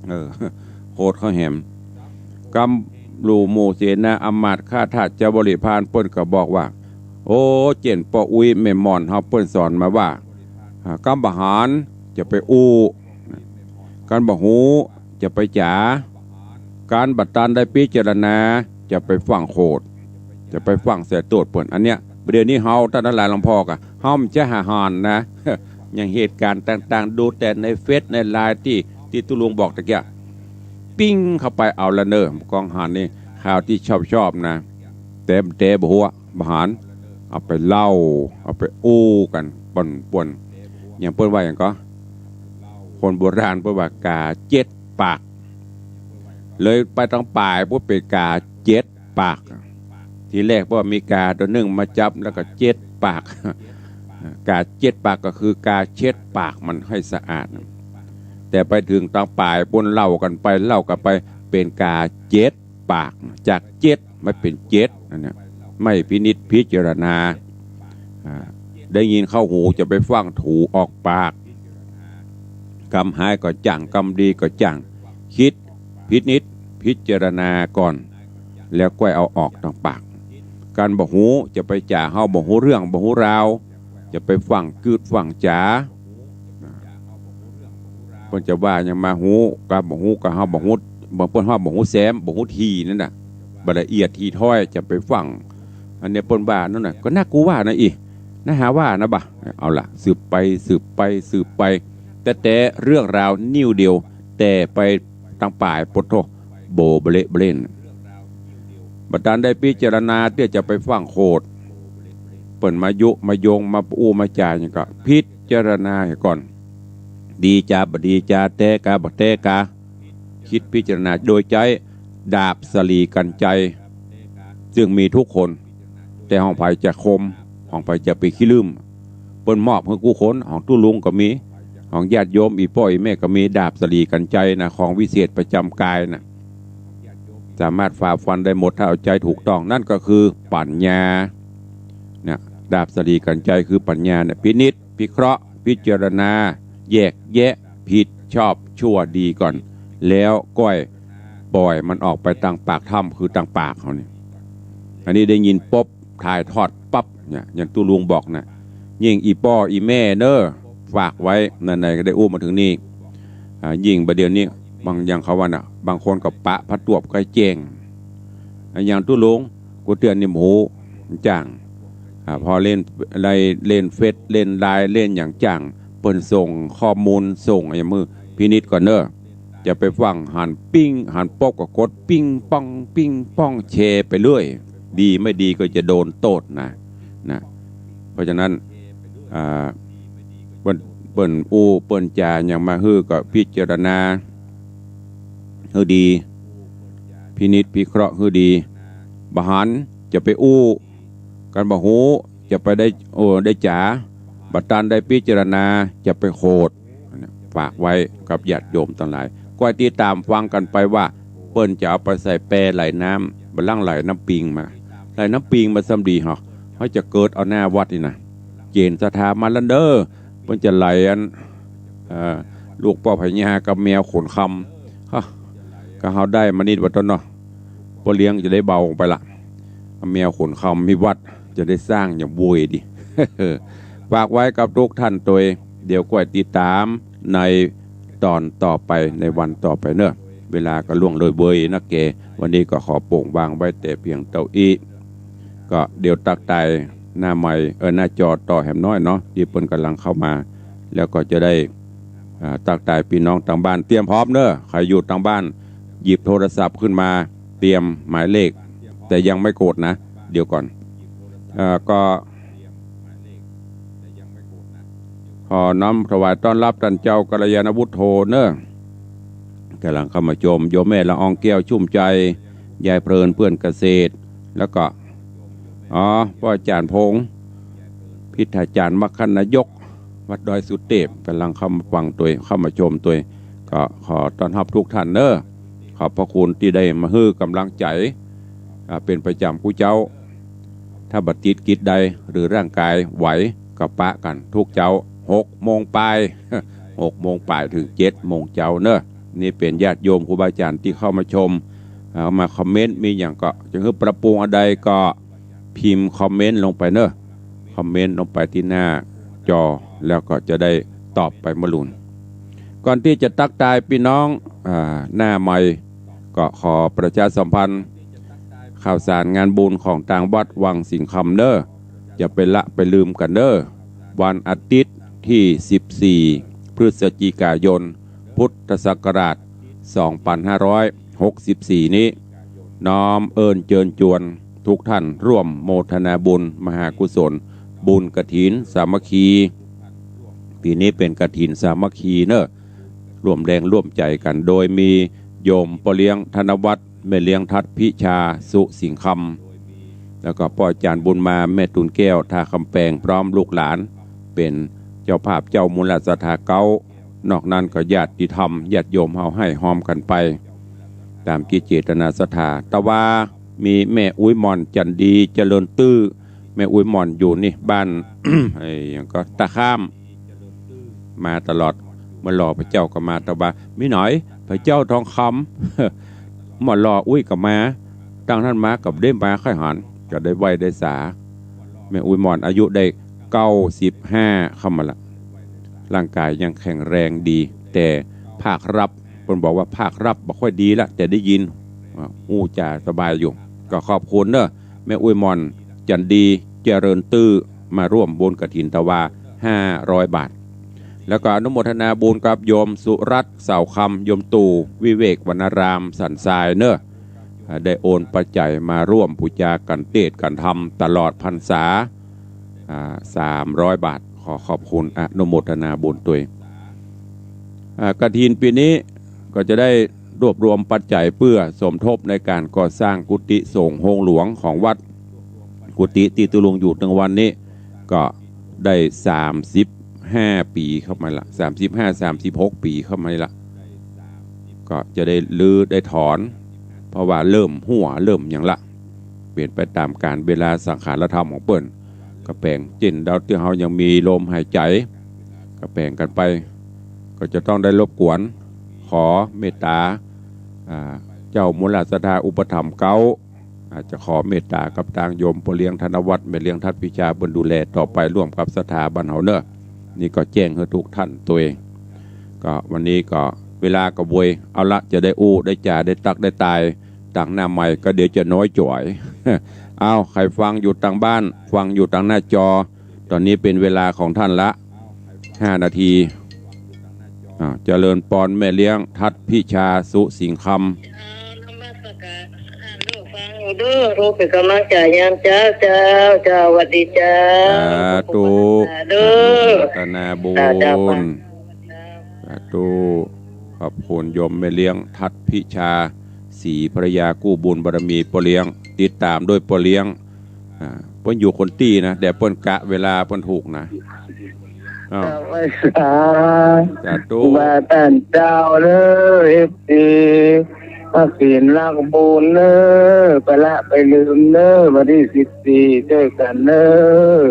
เออ โขดเข้าแหม กำหลู่หมู่เสนาอำมาตย์ข้าทาสเจ้าบริพารเปิ้นก็บอกว่า โอ้ เจ้นป้ออุ๊ยแม่หม่อนเฮาเปิ้นสอนมาว่า อ่า กำบ่หานจะไปอู้ กำบ่ฮู้จะไปจ๋า กำบ่ตันได้พิจารณาจะไปฟั่งโขด จะไปฟั่งใส่โต้ษเปิ้น อันเนี้ย เดี๋ยวนี้เฮาต้านทั้งหลายหลวงพ่อก็ เฮาบ่ใจ้หาหานนะ อย่างเหตุก๋ารณ์ต่างๆ ดูแต่ในเฟซในไลน์ตี้ ตี้ตุ๊ลุงบอกตะเกียะ ปิ้งเข้าไปเอาละเน่อ กองหานนี่ ข่าวตี้ชอบๆ นะ แต่ แต่บ่ฮู้อะ บ่หาน เอาไปเล่า เอาไปอู้กั๋นป่นๆ อย่างเปิ้นว่าหยังก็ คนโบราณเปิ้นว่ากาเจ็ดปาก เลยไปตางป๋ายปุ๊บเป๋นกาเจ็ดปาก ทีแรกเปิ้นว่ามีกาตั๋วนึ่งมาจับแล้วก็เจ็ดปาก กาเจ็ดปากก็คือกาเช็ดปากมันหื้อสะอาด แต่ไปเถิงตางป๋ายปู๊นเล่ากั๋นไปเล่ากั๋นไป เป๋นกาเจ็ดปาก จากเจ็ดมาเป๋นเจ็ด อันเนี้ย ไม่พินิจพิจารณา อ่า ได้ยินเข้าหูจะไปฟั่งถูออกปาก กำหายก็จ้าง กำดีก็จ้าง กึ๊ดพินิจพิจารณาก่อน แล้วก้อยเอาออกตางปาก กำบ่ฮู้จะไปจ๋า เฮาบ่ฮู้เรื่องบ่ฮู้ราว จะไปฟั่งกึ๊ดฟั่งจ๋า เปิ้นจะว่าหยังมาฮู้ กำบ่ฮู้ก็เฮาบ่ฮู้ บ่ เปิ้นฮ้องบ่ฮู้แซม บ่ฮู้ถี่นั่นน่ะ บ่ละเอียดถี่ถ้อย จะไปฟั่ง อันเนี้ยเปิ้นว่านั่นน่ะ ก็นักกูว่านะอิ นะหาว่านะบ่ะ เอาละ สืบไป สืบไป สืบไป แต่ แต่เรื่องราวนิ้วเดียว แต่ไปตางป๋าย โปะโธ่ โบเบเละเบล่น บ่ตันได้พิจารณาตี้จะไปฟั่งโขด เปิ้นมายุมาโยง มาอู้มาจ๋าหยังก็ พิจารณาหื้อก่อน ดีจ๋าบ่ดีจ๋า แต๊กาบ่แต๊กา กึ๊ดพิจารณาโดยใจ๊ ดาบสะหลีกัญไชย ซึ่งมีทุกคน แต่ของใผจะคม ของใผจะเป๋นขี้ลื่ม เปิ้นมอบหื้อกู้คน ของตุ๊ลุงก็มี ของญาติโยมอี่ป้ออี่แม่ก็มี ดาบสะหลีกัญไชยนะ ของวิเศษประจำกายนะ สามารถฝ่าฟันได้หมด ถ้าเอาใจ๊ถูกต้อง นั่นก็คือปัญญานะ ดาบสะหลีกัญไชยคือปัญญาเนี่ย พินิจ พิเคราะห์ พิจารณา แยกแยะ ผิด ชอบ ชั่ว ดีก่อน แล้วก้อยปล่อยมันออกไปตางปากถ้ำ คือตางปากเฮาเนี่ย อันนี้ได้ยินปุ๊บ ถ่ายทอดปั๊บเนี่ย อย่างตุ๊ลุงบอกนะ ยิ่งอี่ป้ออี่แม่เน้อ ฝากไว้ ไหนๆ ก็ได้อู้มาเถิงนี่ อ่า ยิ่งบ่าเดี่ยวนี้ บางอย่างเขาว่าน่ะ บางคนก็ปะผ้าตวบก็แจ้ง อ่ะ อย่างตุ๊ลุง กูเตื๋อนนี่ โอ้โห จ้าง อ่า พอเล่น ได้เล่นเฟซ เล่นไลน์ เล่นอย่างจ้าง เปิ้นส่งข้อมูล ส่งอะหยังมาหื้อ พินิจก่อนเน้อ จะไปฟั่งหันปิ้ง หันปุ๊บก็กดปิ้งป้อง ปิ้งป้อง แชร์ไปเรื่อย ดีไม่ดีก็จะโดนโต้ษนะ นะ เพราะฉะนั้น อ่า เปิ้น เปิ้นอู้ เปิ้นจ๋าหยังมาหื้อก็พิจารณาหื้อดี พินิจพิเคราะห์หื้อดี บ่หันจะไปอู้ กันบ่ฮู้ จะไปได้ โอ้ ได้จ๋า บ่ตันได้พิจารณา จะไปโขด ฝากไว้กับญาติโยมตังหลาย ก้อยติดต๋ามฟังกั๋นไปว่า เปิ้นจะเอาไปใส่แปไหลน้ำ บ่าลั้งไหลน้ำปิงมา ไหลน้ำปิงมาซ้ำดีเหาะ เฮาจะเกิดเอาหน้าวัดนี่นะ เจนศรัทธามาแล้วเน้อ เปิ้นจะไหลอัน เอ่อ ลูกป้อพญากับแมวขนคำ ฮะ ก็เฮาได้มานิดว่าต้นเนาะ ป้อเลี้ยงจะได้เบาลงไปละ แมวขนคำมีวัดจะได้สร้างอย่างโวยดี ฝากไว้กับทุกท่านตวย เดี๋ยวก้อยติดต๋ามในตอนต่อไป ในวันต่อไปเน้อ เวลาก็ล่วงเลยเวยนักแก วันนี้ก็ขอโป่งวางไว้แต่เพียงเต้าอี้ ก็เดี๋ยวตั๊กตายหน้าไมค์ เออ หน้าจอต่อแหมน้อยเนาะ ตี้เปิ้นก่ำลังเข้ามา แล้วก็จะได้ อ่า ตั๊กตายปี้น้องตางบ้าน เตรียมพร้อมเน้อ ใผอยู่ตางบ้าน หยิบโทรศัพท์ขึ้นมา เตรียมหมายเลข แต่ยังไม่กดนะ เดี๋ยวก่อน เอ่อ ก็ ขอน้อมถวายต้อนรับต้านเจ้ากัลยาณวุฒโธเน้อ ก่ำลังเข้ามาชม โยมแม่ละอองแก้วชุ่มใจ ยายเพลินเพื่อนเกษตร แล้วก็ อ๋อ ป้ออาจ๋ารย์พงษ์ พิธาจ๋ารย์มคคนายก วัดดอยสุเทพ ก่ำลังเข้ามาฟังตวย เข้ามาชมตวย ก็ขอต้อนรับทุกท่านเน้อ ขอบพระคุณตี้ได้มาหื้อก๋ำลังใจ๋ อ่า เป๋นประจ๋ำกู้เจ๊า ถ้าบ่ติดกิจใด หรือร่างกายไหว ก็ปะกั๋นกู้เจ๊า หกโมงป๋าย หกโมงป๋ายเถิงเจ็ดโมงเจ๊าเน้อ นี่เป๋นญาติโยมครูบาอาจ๋ารย์ตี้เข้ามาชม อ่า มาคอมเมนต์ มีหยังก็จะหื้อปรับปรุงอันใดก็พิมพ์คอมเมนต์ลงไปเน้อ คอมเมนต์ลงไปตี้หน้าจอ แล้วก็จะได้ตอบไปมะลุน ก่อนตี้จะตั๊กตายปี้น้อง อ่า หน้าไมค์ ก็ขอประชาสัมพันธ์ ข่าวสารงานบุญของตางวัดวังสิงห์คำเน้อ จะไปละไปลืมกั๋นเน้อ วันอาทิตย์ตี้สิบสี่ พฤศจิกายน พุทธศักราช สองพันห้าร้อยหกสิบสี่ นี้ น้อมเอิ้นเจิญจวนทุกท่านร่วมโมทนาบุญมหากุศล บุญกฐินสามัคคี ปี๋นี้เป๋นกฐินสามัคคีเน้อ ร่วมแรงร่วมใจ๋กั๋น โดยมีโยมป้อเลี้ยงธนวัฒน์ แม่เลี้ยงทัดพิชา สุสิงห์คำ แล้วก็ป้ออาจ๋ารย์บุญมา แม่ตูนแก้ว ท่าคำแปง พร้อมลูกหลาน เป๋นเจ้าภาพเจ้ามูลศรัทธาเก๊า นอกนั้นก็ญาติธรรม ญาติโยมเฮาไห้ฮอมกั๋นไป ต๋ามจิตเจตนาศรัทธา แต่ว่ามีแม่อุ๊ยหม่อน จันดี เจริญตื้อ แม่อุ๊ยหม่อนอยู่นี่บ้าน ไอ้หยังก็ตาข้าม มาตลอด เมื่อหล่อพระเจ้าก็มา แต่ว่ามีหน่อย พระเจ้าทองคำ เมื่อหล่ออุ๊ยก็มา ตั้งนั้นมาก็ได้มาค่อยหัน ก็ได้ไหว้ได้สา แม่อุ๊ยหม่อนอายุได้เก้าสิบห้าเข้ามาละ ร่างกายยังแข็งแรงดี แต่ภาครับ เปิ้นบอกว่าภาครับบ่ค่อยดีละ แต่ได้ยิน อ่า อู้จ๋าสบายอยู่ ก็ขอบคุณเน้อ แม่อุ๊ยหม่อน จันดี เจริญตื้อ มาร่วมบุญกฐินตะวา ห้าร้อยบาท แล้วก็อนุโมทนาบุญกับโยมสุรัตน์ เสาคำ โยมตู่ วิเวกวรรณาราม สันทรายเน้อ อ่า ได้โอนปัจจัยมาร่วมปู๋จากั๋นเตศน์กั๋นธรรมตลอดพรรษา อ่า สามร้อยบาท ขอขอบคุณ อนุโมทนาบุญตวย อ่า กฐินปี๋นี้ก็จะได้ รวบรวมปัจจัยเปื้อสมทบในก๋านก่อสร้างกุฏิสงฆ์โฮงหลวงของวัด กุฏิตี้ตุ๊ลุงอยู่ตึงวันนี้ ก็ได้สามสิบห้าปี๋เข้ามาละ สามสิบห้า สามสิบหกปี๋เข้ามานี่ละ ก็จะได้รื้อได้ถอน เพราะว่าเริ่มหัวเริ่มหยังละ เป๋นไปต๋ามกาลเวลาสังขารธรรมของเปิ้น ก็แป๋ง เจ้นดาวตี้เฮายังมีลมหายใจ๋ ก็แป๋งกั๋นไป ก็จะต้องได้รบกวน ขอเมตต๋า อ่า เจ้ามูลศรัทธาอุปถัมภ์เก๊า อาจจะขอเมตต๋ากับตางโยมป้อเลี้ยงธนวัฒน์ แม่เลี้ยงทัดพิชา เปิ้นดูแลต่อไปร่วมกับศรัทธาบ้านเฮาเน่อ นี่ก็แจ้งหื้อทุกท่านตวย ก็วันนี้ก็เวลาก็บวย เอาละ จะได้อู้ได้จ๋าได้ตักได้ตาย ตังหน้าไมค์ก็เดี๋ยวจะน้อยจ๋อย เอา ใผฟังอยู่ตังบ้าน ฟังอยู่ตังหน้าจอ ต๋อนนี้เป๋นเวลาของท่านละ ห้านาที อ่า เจริญปอนแม่เลี้ยงทัดพิชา สุสิงห์คำ เจ้านมัสก๋าน ลูกฟังอยู่เด้อ ลูกเป๋นก๋ำลังใจ๋ยามเจ๊า เจ้า เจ้า สวัสดีเจ้า สาธุ เด้อ อนุโมทนาบุญ สาธุ สาธุ ขอบคุณโยมแม่เลี้ยงทัดพิชา ศรีภรรยากู้บุญบารมีป้อเลี้ยง ติดต๋ามด้วยป้อเลี้ยง อ่า เปิ้นอยู่คนตี้นะ แต่เปิ้นกะเวลาเปิ้นถูกนะ อ้าว เจ้าไหว้สา สาธุ ครูบาต้านเจ้าเด้อ เอฟซี ฮักศีลฮักบุญเด้อ ไปละไปลืมเด้อ วันตี้สิบสี่ จ้วยกั๋นเด้อ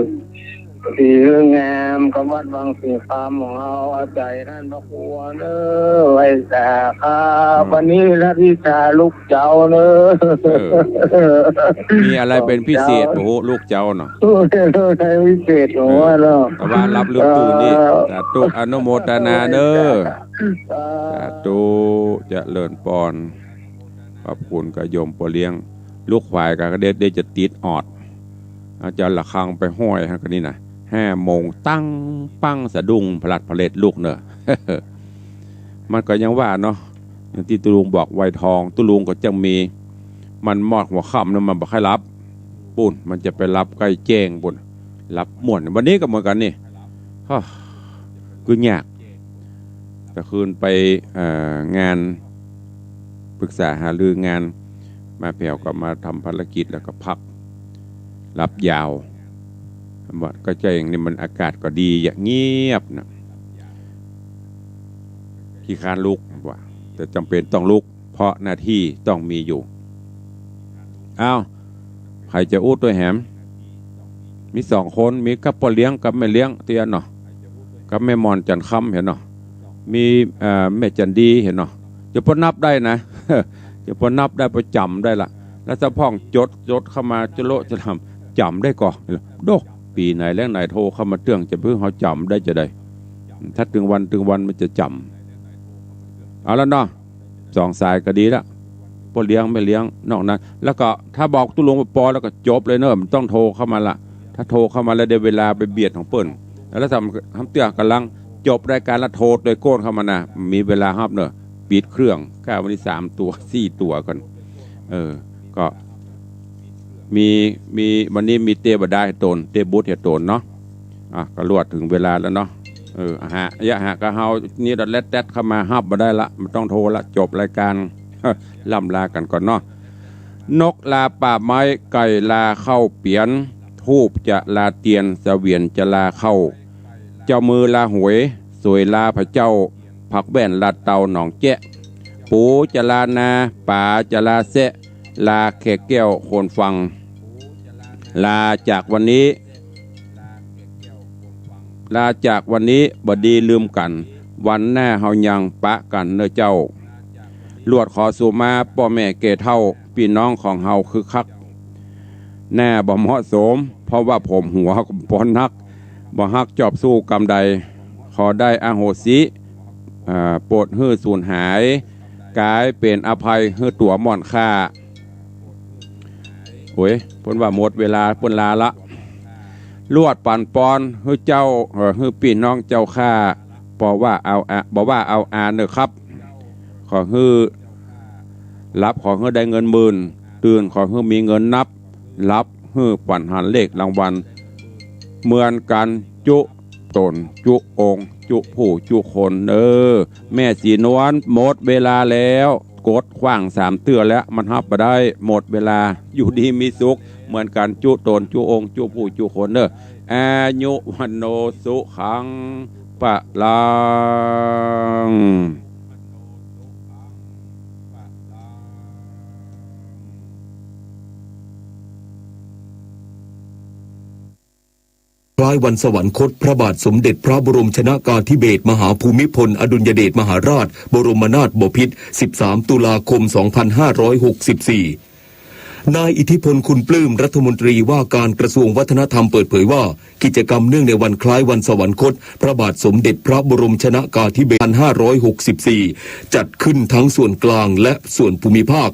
ดีงาม กับวัดวังสิงห์คำของเฮา เอาใจ๋ท่านพระครูเด้อ ไหว้สาครับ อืม วันนี้ละวิชาลูกเจ้าเด้อ เออ มีอะไรเป๋นพิเศษบ่ฮู้ ลูกเจ้าเนาะ ลูกเจ้าพิเศษของว่าเนาะ เออ แต่ว่ารับลืมตื่นนี่ เออ สาธุ อนุโมทนาเด้อ สาธุ เจริญปอน ขอบคุณกับโยมป้อเลี้ยง ลูกขวายก็ได้ ได้จะติดออด เอาจะระฆังไปห้อยหั้นก็นี่นะ ห้าโมงตั้งปังสะดุ้งพลัดพะเล็ดลุกเน่อ มันก็ยังว่าเนาะ อย่างตี้ตุ๊ลุงบอกวัยทอง ตุ๊ลุงก็จักมี มันมอดหัวค่ำนั้นมันบ่ค่อยหลับ ปู้น มันจะไปหลับใก้แจ้งปู้น หลับม่วน วันนี้ก็เหมือนกั๋นนี่ ฮ่า คือยาก แต่คืนไป เอ่อ งานปรึกษาหารืองาน มาแผวก็มาทำภารกิจแล้วก็พัก หลับยาว ว่าก็ใจ้อย่างนี้มันอากาศก็ดี อย่างเงียบนะ ขี้คร้านลุกว่า แต่จำเป็นต้องลุก เพราะหน้าที่ต้องมีอยู่ อ้าว ใผจะอู้ตวยแหม มีสองคน มีกับป้อเลี้ยงกับแม่เลี้ยงเตี้ยเนาะ กับแม่หม่อนจันทร์คำหันเนาะ มี เอ่อ แม่จันดีหันเนาะ จะปอนับได้นะ จะปอนับได้ ปอจ๋ำได้ละ แล้วสะพ่องจด จดเข้ามาจะโละจะทำ จ๋ำได้ก่อ โด ปี๋ไหนแหลงไหนโทรเข้ามาเตื้อง จะเปื้อเฮาจ๋ำได้จาใด ถ้าตึงวันตึงวันมันจะจ๋ำ เอาละเนาะ สองสายก็ดีละ ป้อเลี้ยงแม่เลี้ยง นอกนั้น แล้วก็ถ้าบอกตุ๊ลุงปอแล้วก็จบเลยเนอะ มันต้องโทรเข้ามาละ ถ้าโทรเข้ามาแล้วเดี๋ยวเวลาไปเบียดของเปิ้น แล้วทำ ทำเตื้อก๋ำลังจบรายก๋านแล้วโทรโดยโก้นเข้ามานะ มีเวลาฮับเนอะ ปิดเครื่อง ก้าวันนี้สามตั๋ว สี่ตั๋วก่อน เออ ก็ มี มี วันนี้มีเตวดาเหียโตน เตบุตรเหียโตนเนาะ อ่ะ ก็ลวดเถิงเวลาแล้วเนาะ เออ หะ ยะหะ ก็เฮานี่ละ แลดแต๊ดเข้ามาฮับบ่ได้ละ มันต้องโทรละ จบรายก๋าน ล่ำลากั๋นก่อนเนาะ นกลาป่าไม้ ไก่ลาข้าวเปียน ธูปจะลาเตียน เสวียนจะลาข้าว เจ้ามือลาหวย สวยลาพระเจ้า ผักแว่นลาเตาหนองแจ๊ะ ปูจะลานา ป๋าจะลาแซะ ลาแขกแก้วคนฟัง ลาจากวันนี้ ลาจากวันนี้บ่ดีลืมกั๋น วันหน้าเฮายังปะกั๋นเน่อเจ้า ลวดขอสู่มาป้อแม่แก่เฒ่า ปี้น้องของเฮาคึกคัก หน้าบ่เหมาะสม เพราะว่าผมหัวปอนนัก บ่ฮักจอบสู้กำใด ขอได้อโหสิ อ่า โปรดหื้อสูญหาย ก๋ายเป๋นอภัยหื้อตั๋วม่อนข้า โอ้ย เปิ้นว่าหมดเวลา เปิ้นลาละ ลวดปั๋นปอนหื้อเจ้า เอ่อ หื้อปี้น้องเจ้าข้า บ่ว่าเอาอะ บ่ว่าเอาอาเน่อครับ ขอหื้อ หลับขอหื้อได้เงินหมื่น ตื่นขอหื้อมีเงินนับ หลับหื้อฝันหันเลขรางวัล เหมือนกั๋นจุต๋น จุองค์ จุผู้ จุคนเน่อ แม่ศรีนวล หมดเวลาแล้ว กดขว้างสามเตื้อแล้ว มันฮับบ่ได้ หมดเวลา อยู่ดีมีสุขเหมือนกั๋น จุต๋น จุองค์ จุผู้ จุคนเน่อ อายุ วัณโณ สุขัง พลัง คล้ายวันสวรรคตพระบาทสมเด็จพระบรมชนกาธิเบศรมหาภูมิพลอดุลยเดชมหาราชบรมนาถบพิตร สิบสาม ตุลาคม สองพันห้าร้อยหกสิบสี่ นายอิทธิพล คุณปลื้ม รัฐมนตรีว่าการกระทรวงวัฒนธรรมเปิดเผยว่า กิจกรรมเนื่องในวันคล้ายวันสวรรคตพระบาทสมเด็จพระบรมชนกาธิเบศร ห้าร้อยหกสิบสี่ จัดขึ้นทั้งส่วนกลางและส่วนภูมิภาค